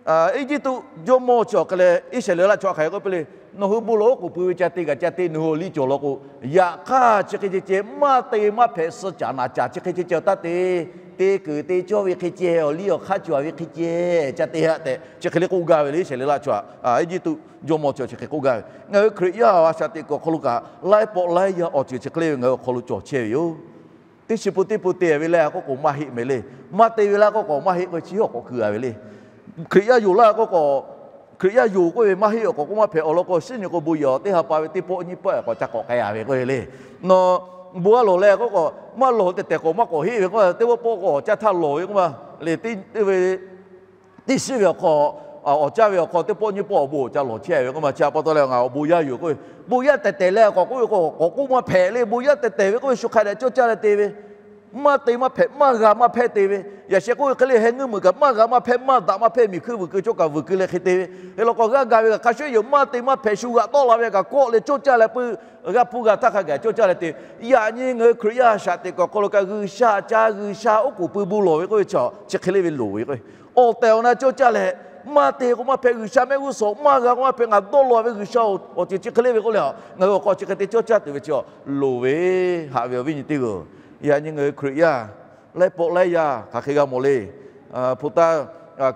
Eˇjiˇtuꞈ jawˇmawˇ chi awˬ hk'e leh Iˉsaˍreˍlaˆ chaw hk'aˬ hk'e k'oˆ piˇ le. Nawˬ hui bon lawˬ oˉ k'oˍ pui ve ca te kaꞈ ca te, nawˬ hui awˬ liˇ cawˬ law k'o, yaꞈ hk'aˇ chi hk'e ceh ceh maˇ te maˇ hpehꞈ, suh caꞈ naˍ caꞈ chi hk'e ceh ceh taˇ te. Te kuiˬ te cawˇ ve hk'e ceh, awˬ liˇ awˬ hk'aˇ cawˬ ve hk'e ceh ca te haꞈ tehꞈ chi hk'e le k'oˆ gaˇ ve le. Iˉsaˍreˍlaˆ chaw, Eˇjiˇtuꞈ jawˇmawˇ chi awˬ chi hk'e k'oˆ gaˇ ve. Ngaˬ hui Hkriꞈ yaˇ a shaꞈ teꞈ kuiˬ awˬ hk'aw lo kaꞈ laiˉ pawˆ laiˉ yaˇ awˬ ceuˬ chi hk'e le ve ngaˬ hui awˬ hk'aw lo cawˬ chehˇ ve yoˬ. Teˇ chi pun teˇ pun te ve laˇ k'oˆ k'o maˇ heˆ mehˍ le. Maˇ te ve laˇ k'oˆ k'o maˇ heˆ k'oˆ ve chi yawˇ k'awꞈ keu-a ve le. Hkriꞈ yaˇ yoˬ laˇ k'oˆ k'o, Hkriꞈ yaˇ yoˬ k'oˆ ve maˇ heˆ awˬ k'awꞈ k'oˆ maˇ hpehꞈ. Awˬ lawn k'o shiˉ nyi k'o bon yehˬ teˇ ha pa ve teˇ pawˆ nyiˇ pawˆ k'awꞈ ca k'awꞈ k'ai-a ve k'oˆ ve le. Nawˬ bon a lawˬ leh k'oˆ k'o maˇ lawˬ tehꞈ tehꞈ k'awꞈ maˇ k'awꞈ heˆ ve k'o, teˇ pawˆ pawˆ k'awꞈ caˇ htaˇ lawˬ ve k'oˆ ma le. Teˇ shiˉ ve awˬ hk'aw, awˬ caˇ ve awˬ hk'aw teˇ pawˆ nyiˇ pawˆ awˬ bon awˬ ca lawˬ chehˇ ve k'oˆ ma. Chi pa taw leh ngaˬ awˬ bon yaˇ yoˬ k'oˆ ve, bon yaˇ tehꞈ tehꞈ leh k'awꞈ k'oˆ ve k'o k'awꞈ k'oˆ maˇ hpehꞈ le. Bon yaˇ tehꞈ tehꞈ ve k'oˆ ve shu hk'a dehꞈ cawˇ caˇ leh te ve maˇ te maˇ hpehꞈ, maˇ g'a maˇ hpehꞈ te ve. Yaꞈ sheh k'oˆ ve hk'e le, heh ngeuˇ meuꞈ kaꞈ maˇ g'a maˇ hpehꞈ, maˇ daꞈ maˇ hpehꞈ, miˬ hkuiˇ vuiˬ keu cawˇ kaꞈ vuiˬ keu leh hk'e te ve. Hk'e law k'o, g'aˇ ga ve kaꞈ hk'a shuˍ yoˬ, maˇ te maˇ hpehꞈ, shu g'aꞈ tawˆ la ve kaꞈ kawˆ leh cawˇ caˇ leh peuˬ, g'a hpuˇ g'a htaˇ hk'a gaˬ cawˇ caˇ leh te. Yaꞈ nyi ngaˬ hui Hkriꞈ yaˇ shaꞈ teꞈ kuiˬ awˬ hk'aw lo kaꞈ G'uiˬsha ca, G'uiˬsha oˉ k'oˍ pui bon lawˬ ve k'oˆ ve chi, chi hk'e le ve loˍ ve k'o, awˬ tehˬ awˬ na cawˇ caˇ leh, maˇ te k'o maˇ hpehꞈ, G'uiˬsha mehˆ g'uˇ suhˍ maˇ g'a k'o maˇ hpehꞈ, ngaˬ dawˇ law ve G'uiˬsha awˬ ceuˬ chi hk'e le ve k'oˆ leh, ngaˬ hui awˬ hk'aw chi hk'e te cawˇ caˇ tuˬ ve chi loˍ ve. Haꞈ ve awˬ viˉ nyi teˇ hpaˍ-oˬ, yaꞈ nyi ngaˬ hui Hkriꞈ yaˇ laiˉ pawˆ laiˉ yaˇ hk'aˬ hk'e g'a mawˬ le. Hpu taˇ,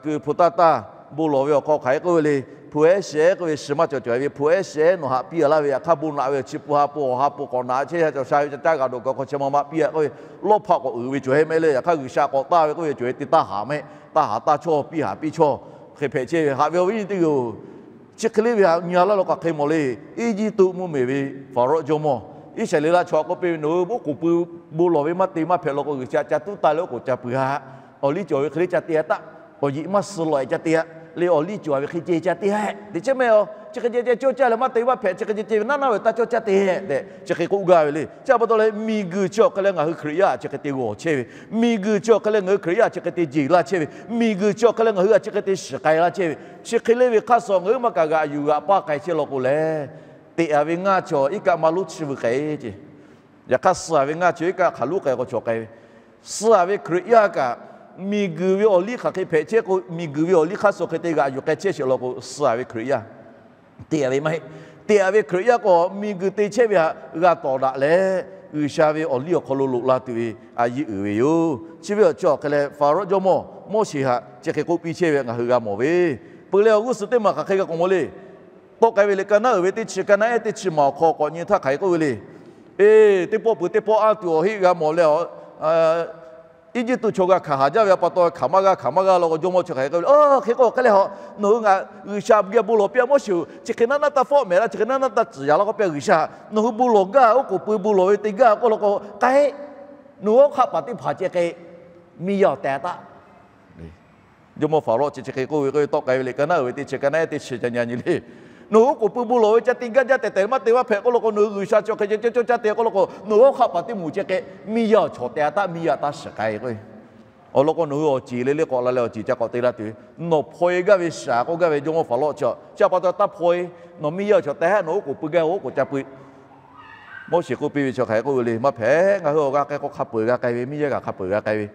kuiˬ hpu taˇ taˇ bon lawˬ ve awˬ hk'aw hk'aˬ hk'e k'oˆ ve le, hpu ehˉ shehˉ k'oˆ ve, shiˍ maˇ cawˬ cawˬ ve hpu ehˉ shehˉ nawˬ haꞈ piˇ a laˇ ve, yaꞈ hk'aˇ bon naꞈ ve chi pun ha pun awˬ ha pun k'awꞈ naꞈ chehˇ sha cawˬ sha ve ca caˇ g'a dawˬ kuiˬ awˬ hk'aw chi ma ma piˇ a k'oˆ ve, lawˇ hpaˆ k'awꞈ uiˍ ve cawˬ hehˉ mehˆ le. Yaꞈ hk'aˇ G'uiˬsha k'awꞈ taˇ ve k'oˆ ve cawˬ ve te taˇ haˍ mehˆ, taˇ haˍ taˇ chawˇ, piˇ haˍ piˇ chawˇ, hk'e hpehꞈ chehˇ ve. Haꞈ ve awˬ viˉ nyi teˇ hpaˍ-oˬ, chi hk'e le ve htaꞈ nyi a laˇ lo k'aˬ hk'e mawˬ le. Eˇjiˇtuꞈ mvuhˇmiˬ ve Hpaˍrawˆ jawˇmawˇ, Iˉsaˍreˍlaˆ chaw k'oˆ piˇ ve, nawˬ hui oˉ k'oˍ pui bon lawˬ ve maˇ te maˇ hpehꞈ law k'o, G'uiˬsha ca tuˉ taˇ leh oˉ k'oˍ ca pui a. Awˬ liˇ cawˬ ve hk'e le ca te a taˆ, awˬ yeꞈ maˇ suh lawˬ-e ca te a le. Awˬ liˇ cawˬ ve hk'e ceh ca te a, teꞈ chiˉ mehˆ a. Chi hk'e ceh ceh cawˇ caˇ leh maˇ te maˇ hpehꞈ, chi hk'e ceh ceh ve naˉ naˉ ve taˇ cawˇ caˇ te tehꞈ chi hk'e k'oˆ gaˇ ve le. Chi pa taw leh miˬguiˬ chi awˬ hk'e leh ngaˬ hui Hkriꞈ yaˇ chi hk'e te g'awˬ chehˇ ve, miˬguiˬ chi awˬ hk'e leh ngaˬ hui Hkriꞈ yaˇ chi hk'e te jeˬ laˇ chehˇ ve, miˬguiˬ chi awˬ hk'e leh ngaˬ hui a chi hk'e te shiˍ k'ai laˇ chehˇ ve, chi hk'e le ve hk'aˇ suh ngaˬ hui maˇ kaꞈ g'aꞈ yuˬ g'aꞈ paˇ k'ai chehˇ law k'o leh, teꞈ a ve ngaˇ chaw iˉ kaˆ maˇ lonˉ chi vuiˬ k'ai ce. Yaꞈ hk'aˇ suh a ve ngaˇ chaw iˉ kaˆ hk'aˬ lonˉ k'ai k'o cawˬ k'ai ve. Suh a ve Hkriꞈ yaˇ kaꞈ, miˬguiˬ ve awˬ liˇ hk'aˬ hk'e hpehꞈ chehˇ k'o, miˬguiˬ ve awˬ liˇ hk'aˇ suh hk'e te g'aꞈ yuˬ k'ai chehˇ sheˍ law k'o, suh a ve Hkriꞈ yaˇ teꞈ a ve maˇ heˆ. Teꞈ a ve Hkriꞈ yaˇ k'o, miˬguiˬ te chehˇ ve htaꞈ g'a tawˍ daꞈ leh, G'uiˬsha ve awˬ liˇ awˬ hk'aw lo loꞈ la tuˬ ve a yiˇ uiˍ ve yoˬ. Chi ve awˬ chi awˬ hk'e leh Hpaˍrawˆ jawˇmawˇ Moˉseˍ htaꞈ chi hk'e k'oˆ piˇ chehˇ ve ngaˬ hui g'a mawˬ ve. Peuˬ leh awˬ g'uˇ suhˍ teˇ maˬ hk'aˬ hk'e g'a k'awꞈ mawˬ le. Tawˆ k'ai ve liꞈ ka naˉ uiˍ ve teˇ chi ka naˉ ehˉ teˇ chi maˬ awˬ hk'aw k'awꞈ nyi htaˇ hk'aˬ hk'e k'oˆ ve le. Eˬ, teˇ pawˆ peuˬ teˇ pawˆ anˇ tuˬ awˬ heˆ g'a mawˬ leh, Eˇjiˇtuꞈ chaw g'a hkanˍ haˍ jaˇ ve a pa taw hkanˍ maˇ g'a hkanˍ maˇ g'a law k'o, jawˇmawˇ chi hk'aˬ hk'e k'oˆ ve le. Aˬ, hk'e k'o hk'e leh ha, nawˬ hui ngaˬ G'uiˬsha geh bon lawˬ piˇ a Moˉseˍ-oˬ, chi hk'e naˉ naˉ taˇ fawˆ mehˍ laˇ, chi hk'e naˉ naˉ taˇ tcuhˍ yaꞈ laˇ k'oˆ piˇ a G'uiˬsha. Nawˬ hui bon lawˬ gaˇ, oˉ k'oˍ pui bon lawˬ ve te gaˇ k'oˆ law k'o, k'ai, nawˬ hui awˉ hk'aˆ paˍ teˇ hpaˍ ceh k'ai, miˇ yaˇ awˬ tehˬ taˆ. Jawˇmawˇ Hpaˍrawˆ chi chi hk'e k'oˆ ve k'o, tawˆ k'ai ve liꞈ ka naˉ uiˍ ve teˇ chi ka naˉ ehˉ teˇ chi ca nyi nyi le. Nawˬ hui oˉ k'oˍ pui bon lawˬ ve ca te gaˇ jaˇ tehꞈ tehꞈ maˇ te maˇ hpehꞈ k'oˆ law k'o, nawˬ hui G'uiˬsha chi hk'e ceh cawˇ caˇ te k'oˆ law k'o, nawˬ hui awˉ hk'aˆ paˍ teˇ moˍ ceh k'ai, miˇ yaˇ awˬ chawˬ tehˬ a taˆ, miˇ yaˇ taˇ shiˍ k'ai k'o, awˬ lawn k'o nawˬ hui awˬ ceˬ le le k'awꞈ la leh awˬ ceˬ ca k'awꞈ te la tuˬ ve, nawˬ hpaw e gaˇ ve shaˍ k'oˆ gaˇ ve Jawˇmawˇ Hpaˍrawˆ chi, chi a pa taw taˇ hpaw e. Nawˬ miˇ yaˇ awˬ chawˬ tehˬ a, nawˬ oˉ k'oˍ pui gaˇ, oˉ k'oˍ ca pui. Moˉseˍ k'oˆ piˇ ve chi hk'aˬ hk'e k'oˆ ve le, maˇ hpehꞈ, ngaˬ hui awˬ g'a k'ai k'o hk'a peuˬ g'a k'ai ve, miˇ yaˇ kaꞈ hk'a peuˬ g'a k'ai ve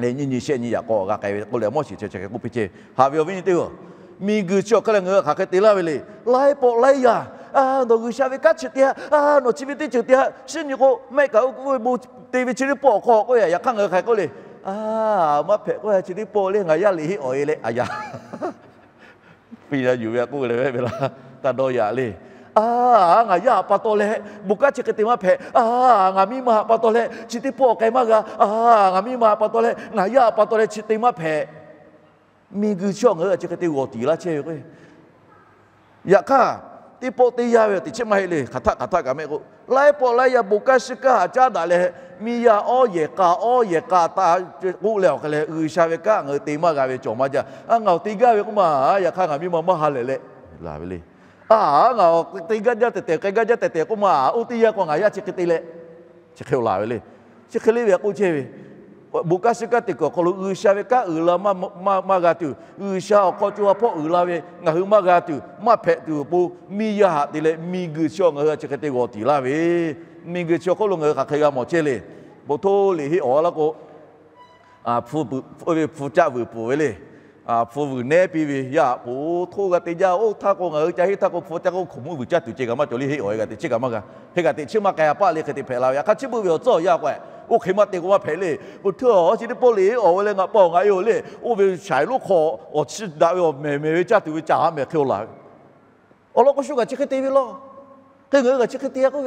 le, nyiˇ nyi shehˆ nyi yaꞈ k'aw g'a k'ai ve k'oˆ leh, Moˉseˍ chi chi hk'e k'oˆ piˇ chehˇ ve. Haꞈ ve awˬ viˉ nyi teˇ hpaˍ, miˬguiˬ chi awˬ hk'e leh ngaˬ hui hk'aˬ hk'e te laˇ ve le. Laiˉ pawˆ laiˉ yaˇ, nawˬ G'uiˬsha ve kanˉ chi te a, nawˬ chi ve teˇ ceuˬ te a, shiˉ nyi k'o mehˆ kaꞈ oˇ ve bon te ve chi teˇ pawˆ awˬ hk'aw k'oˆ ve, yaꞈ hk'aˇ ngaˬ hui hk'aˬ hk'e k'oˆ le. Maˇ hpehꞈ k'oˆ a, chi teˇ pawˆ le ngaˬ yaˇ liꞈ henˇ awˬ e leh a yaˇ piˇ yaˇ yuˬ ve a k'oˆ leh ve ve laˇ, taˇ dawˇ yaꞈ le. A, ngaˬ yaˇ a pa taw leh bon kanˉ chi hk'e te maˇ hpehꞈ. A, ngaˬ miˇ ma a pa taw leh chi teˇ pawˆ k'ai maˇ g'a. A, ngaˬ miˇ ma a pa taw leh ngaˬ yaˇ a pa taw leh chi te maˇ hpehꞈ. Miˬguiˬ chi awˬ ngaˬ hui a chi hk'e te g'awˬ tiˍ laˇ chehˇ ve k'o, yaꞈ hk'aˇ teˇ pawˆ teˇ yanˇ ve teꞈ chiˉ maˇ heˆ le. Hk'aˬ htaˆ hk'aˬ htaˆ kaꞈ mehˆ k'o, laiˉ pawˆ laiˉ yaˇ bon kanˉ shiˉ kanˉ htaꞈ caˉ daꞈ leh, miˇ yaˇ awˉ yehˬ k'a awˉ yehˬ k'a taˇ k'oˆ leh awˬ hk'e leh, G'uiˬsha ve kanˉ ngaˬ hui te maˇ g'a ve cawˬ maˇ jaˇ. A, ngaˬ awˬ te gaˇ ve k'oˆ ma, yaꞈ hk'aˇ ngaˬ miˇ ma maˇ ha lehˬ leh laˬ ve le. A, ngaˬ awˬ te gaˇ jaˇ tehˬ tehˬ, k'ai gaˇ jaˇ tehˬ tehˬ k'oˆ ma, oˇ teˇ yanˇ k'o ngaˬ yaˇ chi hk'e te leh, chi hk'e laˬ ve le. Chi hk'e le ve k'oˆ chehˇ ve, bon kanˉ shiˉ kanˉ teˇ kuiˬ awˬ hk'aw lo G'uiˬsha ve kanˉ uiˍ la maˇ g'a tuˬ, G'uiˬsha awˬ hk'aw co ha hpawˇ uiˍ la ve ngaˬ hui maˇ g'a tuˬ, maˇ hpehꞈ tuˬ awˬ pon, miˇ yaˇ haꞈ te leh miˬguiˬ chi awˬ ngaˬ hui a chi hk'e te g'awˬ tiˍ laˇ ve, miˬguiˬ chi awˬ hk'oˆ lo ngaˬ hui hk'aˬ hk'e g'a mawˬ chehˇ le. Bon htoˇ liꞈ henˇ awˬ laˇ k'o, hpu caˆ vuiˬ pfuhˍ ve le. Hpu vuiˬ nehˉ piˇ ve yaˇ haꞈ po htoˇ g'a te jaˇ. Oˇ htaˇ k'o ngaˬ hui ca henˇ htaˇ k'o hpu caˆ k'o hkoˍ muˇ vuiˬ caˇ tuˬ ceh kaꞈ maˇ cawˬ le. Henˇ awˬ e g'a teꞈ chiˉ kaꞈ maˇ g'a, hk'e g'a teꞈ chiˉ maˇ k'ai a paˆ le hk'e te hpehꞈ la ve. Yaꞈ hk'aˇ chi beuꞈ ve awˬ tcuhˉ awˬ yaˇ k'o, oˇ hk'e maˇ te k'o maˇ hpehꞈ le. Bon htoˇ a chi teˇ pawˆ liꞈ henˇ awˬ ve leh ngaˬ pa awˬ ngaˬ e awˬ le, oˇ ve shaiˍ lonˉ hk'aw awˬ chi daꞈ ve awˬ mehˍ mehˍ ve caˇ tuˬ ve caˇ ha mehˍ hk'e laˬ ve. Awˬ lawn k'o shu g'a chi hk'e te ve law. Hk'e ngaˬ hui g'a chi hk'e te a k'oˆ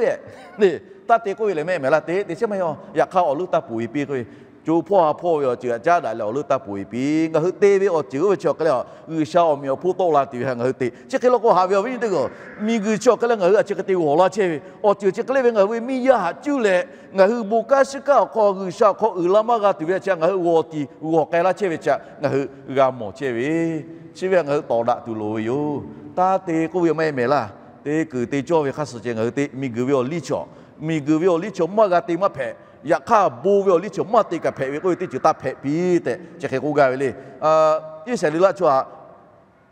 ve, taˇ te k'oˆ ve lehˬ mehˆ mehˍ laˇ te, teꞈ chiˉ maˇ heˆ. Yaꞈ hk'aˇ awˬ leuˉ taˇ poˬ e piˇ k'oˆ ve, co hpawˇ ha hpawˇ ve awˬ ceuˬ htaꞈ caˉ daꞈ leh awˬ leuˉ taˇ poˬ e piˇ. Ngaˬ hui te ve awˬ ceuˬ oˇ ve chi awˬ hk'e leh G'uiˬsha awˬ meꞈ awˬ hponˇ tawˆ la tuˬ ve htaꞈ ngaˬ hui te. Chi hk'e law k'o haꞈ ve awˬ viˉ nyi teˇ hpaˍ, miˬguiˬ chi awˬ hk'e leh ngaˬ hui a chi hk'e te g'awˬ laˇ chehˇ ve, awˬ ceuˬ chi hk'e le ve ngaˬ hui ve miˇ yaˇ haꞈ cuˇ leh ngaˬ hui bon kanˉ shiˉ kanˉ awˬ hk'aw G'uiˬsha awˬ hk'aw uiˍ la maˇ g'a tuˬ ve chi ngaˬ hui g'awˬ tiˍ g'awˬ k'ai laˇ chehˇ ve chi ngaˬ hui g'a mawˬ chehˇ ve, chi ve ngaˬ hui tawˍ daꞈ tuˬ loˍ ve yoˬ. Taˇ te k'oˆ ve maˇ heˆ mehˍ laˇ. Te kuiˬ te cawˇ ve hk'aˇ suh ceh ngaˬ hui te. Miˬguiˬ ve awˬ liˇ chaw, miˬguiˬ ve awˬ liˇ chaw maˇ g'a te maˇ hpehꞈ. Yaꞈ hk'aˇ, bon ve awˬ liˇ chi maˇ te kaꞈ hpehꞈ ve k'oˆ ve teˇ ceuˬ taˇ hpehꞈ piˇ tehꞈ chi hk'e k'oˆ gaˇ ve le. Iˉsaˍreˍlaˆ chaw htaꞈ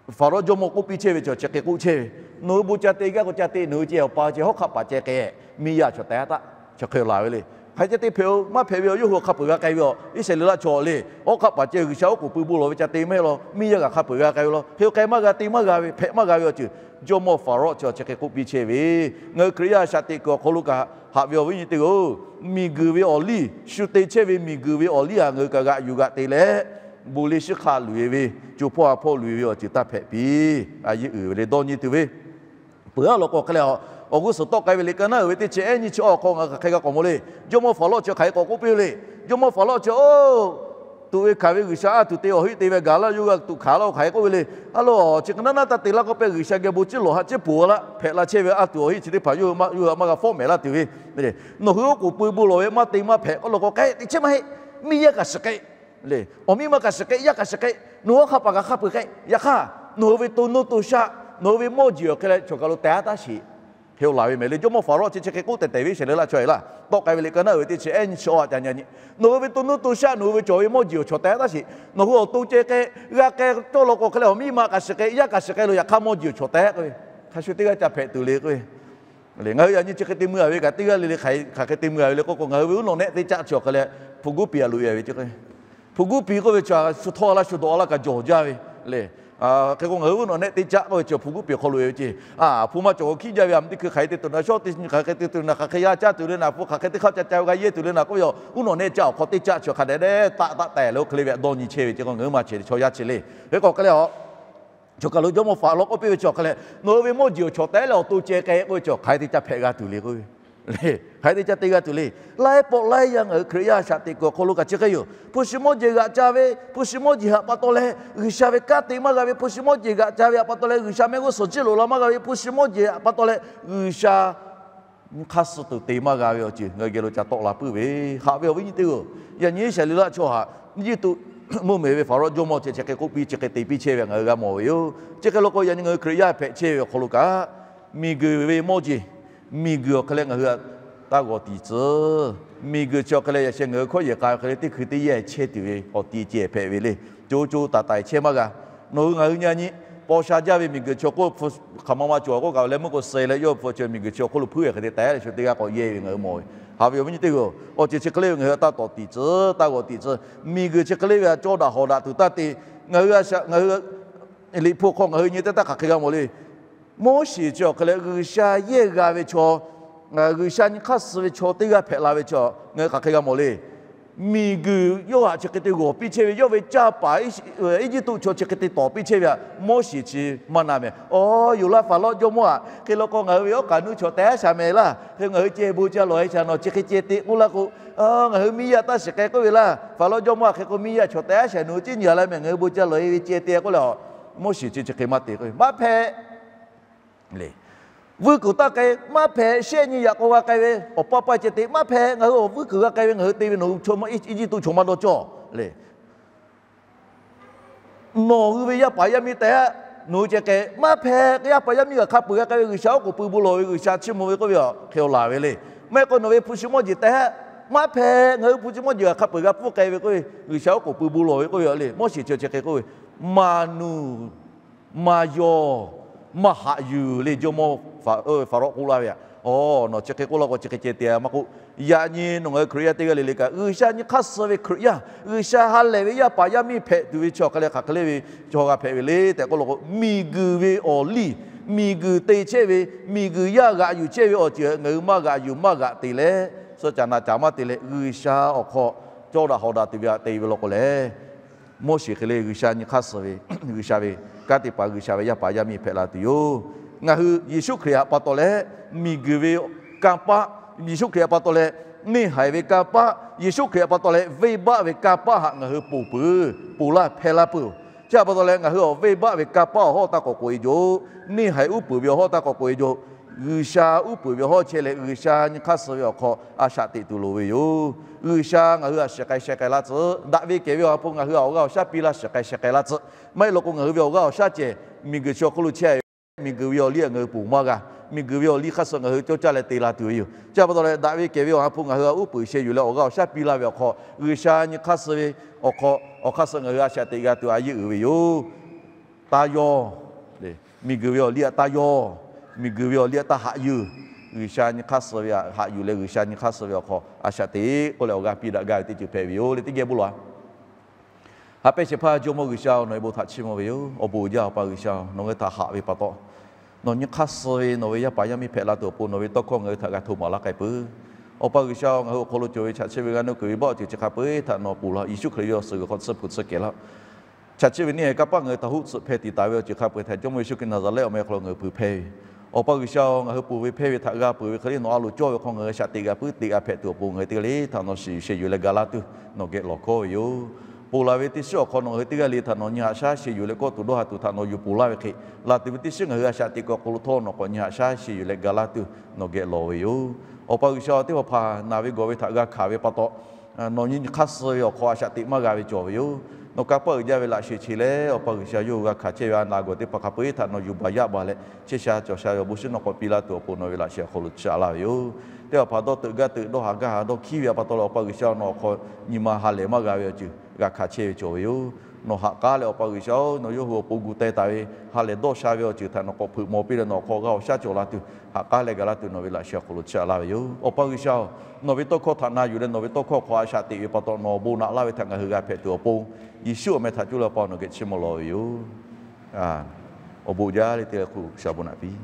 Hpaˍrawˇ jawˇmawˇ k'oˆ piˇ chehˇ ve chi hk'e k'oˆ chehˇ ve, Nawˬ hui bon ca te gaˇ k'o ca te, nawˬ hui ceh awˬ pa ceh hawˉ hk'aˆ paˍ ceh k'ai, miˇ yaˇ chaw teh a taˆ, chi hk'e laˬ ve le. Hk'aˬ hk'e te hpehꞈ-oˬ, maˇ hpehꞈ ve awˬ yawˇ hui awˬ hk'a peuˬ g'a k'ai ve awˬ Iˉsaˍreˍlaˆ chaw le. Hawˉ hk'aˆ paˍ ceh G'uiˬsha oˉ k'oˍ pui bon lawˬ ve ca te maˇ heˆ law, miˇ yaˇ kaꞈ hk'a peuˬ g'a k'ai ve law. Hk'e k'ai maˇ g'a, te maˇ g'a ve, hpehꞈ maˇ g'a ve awˬ ceuˬ Jawˇmawˇ Hpaˍrawˇ chi chi hk'e k'oˆ piˇ chehˇ ve, ngaˬ hui Hkriꞈ yaˇ shaꞈ teꞈ kuiˬ awˬ hk'aw lo kaꞈ haꞈ ve awˬ viˉ nyi teˇ-oˬ, miˬguiˬ ve awˬ liˇ shu te chehˇ ve miˬguiˬ ve awˬ liˇ htaꞈ ngaˬ hui kaꞈ g'aꞈ yuˬ g'aꞈ te leh, bon leh shiˉ hk'a luˬ-e ve, co hpawˇ ha hpawˇ luˬ-e ve awˬ ceuˬ taˇ hpehꞈ piˇ. A yeˇ uiˍ ve le dawˇ nyi tuˬ ve peuˬ a law k'o hk'e leh, awˬ g'uˇ suhˍ tawˆ k'ai ve liꞈ ka naˉ uiˍ ve teˇ chi ehˉ nyi chi awˬ hk'aw ngaˬ hui hk'aˬ hk'e g'a k'awꞈ mawˬ le. Jawˇmawˇ Hpaˍrawˇ chi hk'aˬ hk'e k'awꞈ k'oˆ piˇ ve le. Jawˇmawˇ Hpaˍrawˇ chi, oˇ, tuꞈ ve hkanˍ ve G'uiˬsha a tuˬ te awˬ heˆ te ve gaˬ laˇ, yawˇ hui a tuꞈ hkanˍ laˇ-o hk'aˬ hk'e k'oˆ ve le. A lo, chi hk'e naˉ naˉ taˇ te laˇ k'oˆ pehˇ G'uiˬsha geh bon ciˇ lawˬ haꞈ ciˉ poˬ laˇ hpehꞈ la chehˇ ve a tuˬ awˬ heˆ chi teˇ hpaˍ yawˇ hui maˇ g'a fawˉ mehˍ laˇ tuˬ ve, nawˬ hui oˉ k'oˍ pui bon lawˬ ve maˇ te maˇ hpehꞈ k'oˆ law k'o k'ai te chehˇ maˇ heˆ. Miˇ yaˇ kaꞈ shiˍ k'ai le, awˬ miˇ ma kaꞈ shiˍ k'ai, yaˇ kaꞈ shiˍ k'ai, nawˬ hui hawˉ hk'aˆ paˍ kaꞈ hk'a peuˬ k'ai. Yaꞈ hk'aˇ, nawˬ hui ve to nuˇ to shaˆ, nawˬ hui ve mawˇ jeˬ awˬ hk'e leh choˬ kaˬ lo teh a taˇ sheˍ. Hk'e laˬ ve mehˍ le. Jawˇmawˇ Hpaˍrawˇ chi chi hk'e k'oˆ tehˬ tehˬ ve Iˉsaˍreˍlaˆ chaw e laˇ, tawˆ k'ai ve liꞈ ka naˉ uiˍ ve teˇ chi ehˉ nyi chi awˬ a ca nyi nyi, nawˬ hui ve to nuˇ to shaˆ, nawˬ hui ve cawˬ ve mawˇ jeˬ awˬ chaw teh a taˇ sheˍ. Nawˬ hui awˬ to ceh k'ai, g'a k'ai cawˇ law k'o hk'e leh awˬ miˇ ma kaꞈ shiˍ k'ai, yaˇ kaꞈ shiˍ k'ai lo yaꞈ hk'aˇ mawˇ jeˬ awˬ chaw teh k'oˆ ve, hk'a shu teˇ g'aˇ ca hpehꞈ tuˬ le k'oˆ ve. Ngaˬ hui yaꞈ nyi chi hk'e te mui a ve kaꞈ teˇ g'aˇ le le hk'aˬ hk'e te mui a ve le k'oˆ k'o, ngaˬ hui ve uˉ nawꞈ nehˆ teˇ caˆ chi awˬ hk'e leh hpu guˉ piˍ a loꞈ e ve ce k'o, hpu guˉ piˍ k'oˆ ve chi shu htawˇ laˇ shu dawꞈ laˇ kaꞈ jawˬ jaˇ ve le. Hk'e k'o ngaˬ hui uˉ nawꞈ nehˆ teˇ caˆ k'oˆ ve chi hpu guˉ piˍ hk'aw loꞈ e ve ce. Hpu maˇ cawˬ k'o hkiˉ jaˇ ve a, teˇ hkui hk'aˬ hk'e te tuˬ na, shawˉ teˇ nyi hk'aˬ hk'e te tuˬ na, hk'aˬ hk'e yaˇ caˇ tuˬ le na, hpu hk'aˬ hk'e teˇ hk'aˇ ca ca g'a yehˇ tuˬ le na k'oˆ ve, uˉ nawꞈ nehˆ caˆ awˬ hk'aw teˇ caˆ chi hk'a dehꞈ dehꞈ taˆ taˆ teh le k'oˆ hk'e le ve a dawˇ nyi chehˇ ve ce k'o, ngaˬ hui ma chehˇ chaw yaˇ chi le. Hk'e k'o hk'e leh a, choˬ kaˬ lo Jawˇmawˇ Hpaˍrawˇ k'oˆ piˇ ve chi awˬ hk'e leh, nawˬ hui ve mawˇ jeˬ awˬ chaw teh leh awˬ to ceh k'ai k'oˆ ve chi hk'aˬ hk'e te ca hpehꞈ g'a tuˬ le k'oˆ ve, hk'aˬ hk'e te ca te g'a tuˬ le. Laiˉ pawˆ laiˉ yaˇ ngaˬ hui Hkriꞈ yaˇ shaꞈ teꞈ kuiˬ awˬ hk'aw lo kaꞈ chi hk'e yoˬ. Hpu shi mawˇ jeˬ g'aꞈ ca ve, hpu shi mawˇ jeˬ htaꞈ pa taw leh G'uiˬsha ve kanˉ te maˇ g'a ve, hpu shi mawˇ jeˬ g'aꞈ ca ve htaꞈ pa taw leh G'uiˬsha mehˆ g'uˇ suhˍ jiˇ loꞈ la maˇ g'a ve, hpu shi mawˇ jeˬ htaꞈ pa taw leh G'uiˬsha nyi hk'aˇ suh tuˬ te maˇ g'a ve awˬ ceuˬ ngaˬ hui geh lo ca tawˆ la puiˉ ve, haꞈ ve awˬ viˉ nyi teˇ-oˬ, yaꞈ nyi Iˉsaˍreˍlaˆ chaw htaꞈ Eˇjiˇtuꞈ mvuhˇmiˬ ve Hpaˍrawˇ jawˇmawˇ chi chi hk'e k'oˆ piˇ chi hk'e te piˇ chehˇ ve ngaˬ hui g'a mawˬ ve yoˬ. Chi hk'e law k'o yaꞈ nyi ngaˬ hui Hkriꞈ yaˇ hpehꞈ chehˇ ve awˬ hk'aw lo kaꞈ, miˬguiˬ ve mawˇ jeˬ, miˬguiˬ awˬ hk'e leh ngaˬ hui taˇ g'awˬ tiˍ tcuh. Miˬguiˬ chi awˬ hk'e leh yaꞈ sheh ngaˬ hui hkawˇ yehˬ k'a awˬ hk'e leh teˇ hkui teˇ yanˇ chehˇ tuˬ ve awˬ ti ceh hpehꞈ ve le. Co co taiˍ taiˍ chehˇ maˇ g'a. Nawˬ hui ngaˬ hui nyi nyi paw sha jaˇ ve miˬguiˬ chi awˬ hk'oˆ hk'aˬ ma ma cawˬ k'oˆ kaꞈ leh meuˇ k'o suh leh yawˇ hpu chi miˬguiˬ chi awˬ hk'oˆ lo hpuiˉ ve hk'e te taiˍ leh shu teˇ g'aˇ k'awꞈ yehˇ ve ngaˬ hui mawˬ ve. Haꞈ ve awˬ viˉ nyi teˇ-oˬ, awˬ ceuˬ chi hk'e le ve ngaˬ hui taˇ tawˍ tiˍ tcuh, taˇ g'awˬ tiˍ tcuh. Miˬguiˬ chi hk'e le ve a cawˇ daꞈ hawˍ daꞈ tuˬ taˇ te. Ngaˬ hui a shaꞈ ngaˬ hui Liꞈ hpu hk'aw ngaˬ hui nyi teˇ taˇ hk'aˬ hk'e g'a mawˬ le. Moˉseˍ chi awˬ hk'e leh G'uiˬsha yehˇ g'a ve chaw, G'uiˬsha nyi hk'aˇ suh ve chaw teˇ g'aˇ hpehꞈ la ve chaw ngaˬ hui hk'aˬ hk'e g'a mawˬ le. Miˬguiˬ yawˇ htaꞈ chi hk'e te g'awˬ piˇ chehˇ ve, yawˇ ve canˇ paˍ Eˇjiˇtuꞈ chaw chi hk'e te tawˍ piˇ chehˇ ve htaꞈ Moˉseˍ chi maˇ na mehˍ. Awˬ, yoˬ laˇ Hpaˍrawˇ jawˇmawˇ aꞈ, hk'e law k'o ngaˬ hui ve awˉ k'aꞈ nuˇ chaw teh a shaˍ mehˍ laˇ. Hk'e ngaˬ hui ceh bon ca lawˬ e shaˍ nawˬ chi hk'e ceh te k'oˆ laˇ k'o, ngaˬ hui miˇ yaˇ taˇ shiˍ k'ai k'oˆ ve laˇ. Hpaˍrawˇ jawˇmawˇ aꞈ hk'e k'o miˇ yaˇ chaw teh a shaˍ nawˬ hui ciˉ nyi a la mehˍ, ngaˬ hui bon ca lawˬ e ve ceh te k'oˆ leh, Moˉseˍ chi chi hk'e maˇ te k'oˆ ve maˇ hpehꞈ le. Vuiˇ kuiˬ taˇ k'ai maˇ hpehꞈ, shehˆ nyi yaꞈ k'aw g'a k'ai ve awˬ pa pa ceh te maˇ hpehꞈ, ngaˬ hui awˬ vuiˇ kuiˬ g'a k'ai ve ngaˬ hui te ve nawˬ hui Eˇjiˇtuꞈ chaw maˇ dawˇ cawˇ le. Nawˬ hui ve yaˇ paˍ yaˇ miˇ teh a, nawˬ hui ceh k'ai maˇ hpehꞈ, yaˇ paˍ yaˇ miˇ g'aꞈ hk'a peuˬ g'a k'ai ve G'uiˬsha oˉ k'oˍ pui bon lawˬ ve G'uiˬsha chiˇ mvuh ve k'oˆ ve a hk'e laˬ ve le. Maˇ heˆ k'o nawˬ ve hpu shi mawˇ jeˬ teh a, maˇ hpehꞈ, ngaˬ hui hpu shi mawˇ jeˬ g'aꞈ hk'a peuˬ g'a pfuhˇ k'ai ve k'oˆ ve G'uiˬsha oˉ k'oˍ pui bon lawˬ ve k'oˆ ve le. Moˉseˍ chi chi hk'e k'oˆ ve, maˍ nuˬ maˇ yawˇ maˇ haꞈ yuˬ le jawˇmawˇ Hpaˍrawˇ k'oˆ laˇ ve aꞈ. Awˬ, nawˬ chi hk'e k'oˆ laˇ k'o chi hk'e ceh te maˇ k'oˆ. Yaꞈ nyi nawˬ ngaˬ hui Hkriꞈ yaˇ teˇ g'aˇ le le kaꞈ G'uiˬsha nyi hk'aˇ suh ve Hkriꞈ yaˇ, G'uiˬsha ha lehˬ ve yaˇ paˍ yaˇ miˇ hpehꞈ tuˬ ve chaw hk'aˬ hk'e le hk'aˬ hk'e le ve chaw g'a hpehꞈ ve le tehꞈ k'oˆ law k'o, miˬguiˬ ve awˬ liˇ, miˬguiˬ te chehˇ ve, miˬguiˬ yaˇ g'aꞈ yuˬ chehˇ ve awˬ ceuˬ ngaˬ hui maˇ g'aꞈ yuˬ maˇ g'aꞈ te leh, suh caꞈ naˍ caꞈ maˇ te leh G'uiˬsha awˬ hk'aw cawˇ daꞈ hawˍ daꞈ tuˬ ve aꞈ te ve law k'o leh, Moˉseˍ hk'e le G'uiˬsha nyi hk'aˇ suh ve, G'uiˬsha ve kanˉ te paˍ G'uiˬsha ve yaˇ paˍ yaˇ miˇ hpehꞈ la tuˬ yoˬ. Ngaˬ hui Yeˍsuˆ Hkriꞈ htaꞈ pa taw leh miˬguiˬ ve kanˇ paˆ, Yeˍsuˆ Hkriꞈ htaꞈ pa taw leh neˇ haiˬ ve kanˇ paˆ, Yeˍsuˆ Hkriꞈ htaꞈ pa taw leh venˇbaˆ ve kanˇ paˆ htaꞈ ngaˬ hui ponˬ peuˬ, ponˬ laˇ hpehˇ laˇ peuˬ. Chi htaꞈ pa taw leh ngaˬ hui awˬ venˇbaˆ ve kanˇ paˆ awˬ hawˉ taˇ k'awꞈ k'oꞈ e jaw, neˇ haiˬ uˉ peunˍ ve awˬ hawˉ taˇ k'awꞈ k'oꞈ e jaw, G'uiˬsha uˉ peunˍ ve awˬ hawˉ chehˇ leh G'uiˬsha nyi hk'aˇ suh ve awˬ hk'aw a shaꞈ teꞈ tuˬ loˍ ve yoˬ. G'uiˬsha ngaˬ hui htaꞈ shiˍ k'ai sheh k'ai laˇ tcuh. Daꞈ ve kehˬ ve awˬ ha hpu ngaˬ hui htaꞈ awˬ g'aˇ awˬ shaˉ piˇ laˇ, shiˍ k'ai sheh k'ai laˇ tcuh. Maˇ heˆ law k'o ngaˬ hui ve awˬ g'aˇ awˬ shaˉ cehˬ miˬguiˬ chi awˬ hk'oˆ lo chehˇ ve, miˬguiˬ ve awˬ liˇ htaꞈ ngaˬ hui ponˬ maˇ g'a. miˬguiˬ ve awˬ liˇ hk'aˇ suh ngaˬ hui cawˇ caˇ leh te la tuˬ ve yoˬ. Chi pa taw leh daꞈ ve kehˬ ve awˬ ha hpu ngaˬ hui a uˉ peunˍ sheh yuˬ leh awˬ g'aˇ awˬ shaˉ piˇ laˇ ve awˬ hk'aw, G'uiˬsha nyi hk'aˇ suh ve awˬ hk'aw, awˬ hk'aˇ suh ngaˬ hui a shaꞈ teꞈ g'a tuˬ a yeˇ uiˍ ve yoˬ. Taˇ yawˇ, miˬguiˬ ve awˬ liˇ aꞈ taˇ yawˇ, miˬguiˬ ve awˬ liˇ aꞈ taˇ haꞈ yuˬ. G'uiˬsha nyi hk'aˇ suh ve aꞈ haꞈ yuˬ leh G'uiˬsha nyi hk'aˇ suh ve awˬ hk'aw a shaꞈ teꞈ k'oˆ leh awˬ g'aˇ piˇ daꞈ gaˇ ve teˇ ceuˬ hpehꞈ ve yoˬ le teˇ geh bon lawˬ-a. Ha pehˇ shehˍ hpaˇ Jawˇmawˇ G'uiˬsha-oˬ, nawˬ ve bon htaꞈ chiˇ mvuh ve yoˬ. Awˬ bon uiˍ jaˇ Awˬ pa G'uiˬsha-oˬ, nawˬ ngaˬ hui htaꞈ haꞈ ve pa taw, nawˬ nyi hk'aˇ suh ve nawˬ ve yaˇ paˍ yaˇ miˇ hpehꞈ la tuˬ awˬ pon nawˬ ve tawˇ hkawˇ ngaˬ hui htaꞈ g'a hto maˍ laˇ k'ai peuˬ. Awˬ pa G'uiˬsha-oˬ, ngaˬ hui awˬ hk'aw lo cawˬ ve chaꞈ chiˆ ve g'aˇ nuˇ kuiˬ ve bawˆ ceuˬ chi hk'a peu-eˬ htaꞈ nawˬ ponˬ laˇ. Yeˍsuˆ Hkriꞈ ve awˬ suhˍ g'uiˬ hk'aw tsuhˇ hpu tsuhˇ kehˬ laˇ. Chaꞈ chiˆ ve neˇ haiˬ kanˇ paˆ ngaˬ hui htaꞈ hoˆ tsuhꞈ hpeh tiˍ taˍ ve awˬ ceuˬ hk'a peu-eˬ htaꞈ Jawˇmawˇ Yeˍsuˆ Hkriꞈ Naˍzaˍrehˆ awˬ meh awˬ hk'aw lo ngaˬ hui peuˬ hpehˇ ve. Awˬ pa G'uiˬsha-oˬ, ngaˬ hui ponˬ ve hpehˇ ve htaꞈ g'a peuˬ ve hk'e le nawˬ a loˍ cawˇ ve hk'aw ngaˬ hui a shaꞈ teꞈ g'a puiˉ teꞈ g'a hpehꞈ tuˬ awˬ pon ngaˬ hui teˇ g'aˇ le htaꞈ nawˬ shiˍ yuˬ sheh yuˬ leh ga laˇ tuˬ nawˬ geh lawˬ hkawˇ ve yoˬ. Ponˬ laˬ ve teˇ shiˉ awˬ hk'aw nawˬ ngaˬ hui teˇ g'aˇ le htaꞈ nawˬ nyi haꞈ shaˉ sheh yuˬ leh kawˆ tuˬ dawˇ ha tuˬ htaꞈ nawˬ yuˬ ponˬ laˇ ve hk'e, laˬ tuˬ ve teˇ shiˉ ngaˬ hui a shaꞈ teꞈ kuiˬ awˬ hk'aw lo htawˇ nawˬ k'awꞈ nyi haꞈ shaˉ sheh yuˬ leh ga laˇ tuˬ nawˬ geh lawˬ ve yoˬ. Awˬ pa G'uiˬsha-oˬ, teˇ hpaˍ hpaˍ naˬ ve gawˬ ve htaꞈ g'a hkanˍ ve pa taw nawˬ nyi hk'aˇ suh ve awˬ hk'aw a shaꞈ teꞈ maˇ g'a ve cawˬ ve yoˬ. Nawˬ kanˇ paˆ uiˍ jaˇ ve laꞈ sheh chi leh Awˬ pa G'uiˬsha yawˇ hui g'a hkanˍ chehˇ ve a naˬ gawˬ teˇ hpaˍ hk'a peu-eˬ htaꞈ nawˬ yuˬ baˬ yaˇ baˬ leh chehˇ sha cawˬ sha ve awˬ bon shiˉ nawˬ k'awꞈ piˇ laˇ tuˬ awˬ pon nawˬ ve laꞈ sheh awˬ hk'aw lo chiˇ aꞈ laˇ ve yoˬ. Teˇ hpaˍ hpaˍ dawˇ teuꞈ gaˇ teuꞈ dawˇ ha gaˇ ha dawˇ hkiˉ ve a pa taw leh Awˬ pa G'uiˬsha nawˬ awˬ hk'aw nyi ma ha lehˬ maˇ g'a ve awˬ ceuˬ g'a hkanˍ chehˇ ve cawˬ ve yoˬ. Nawˬ ha k'aˉ leh Awˬ pa G'uiˬsha-oˬ, nawˬ yawˇ hui awˬ pon gu teh taˍ ve ha lehˬ dawˇ sha ve awˬ ceuˬ htaꞈ nawˬ k'awꞈ hpeuꞈ maw piˇ leh nawˬ awˬ hk'aw g'a awˬ shaˉ cawˬ la tuˬ ha k'aˉ leh ga laˇ tuˬ nawˬ ve laꞈ sheh awˬ hk'aw lo chiˇ aꞈ laˇ ve yoˬ. Awˬ pa G'uiˬsha-oˬ, nawˬ ve tawˇ hkawˇ htaꞈ na yuˬ leh nawˬ ve tawˇ hkawˇ hk'aw a shaꞈ teꞈ ve pa taw nawˬ awˬ bon naꞈ laˇ ve htaꞈ ngaˬ hui g'a hpehꞈ tuˬ awˬ pon Yeˍsuˆ awˬ meh htaꞈ cuˇ leh Awˬ pa nawˬ geh chiˇ mvuh lawˬ ve yoˬ. Awˬ bon jaˇ le teˇ g'aˇ hk'oˆ shaˍ bon naꞈ piˇ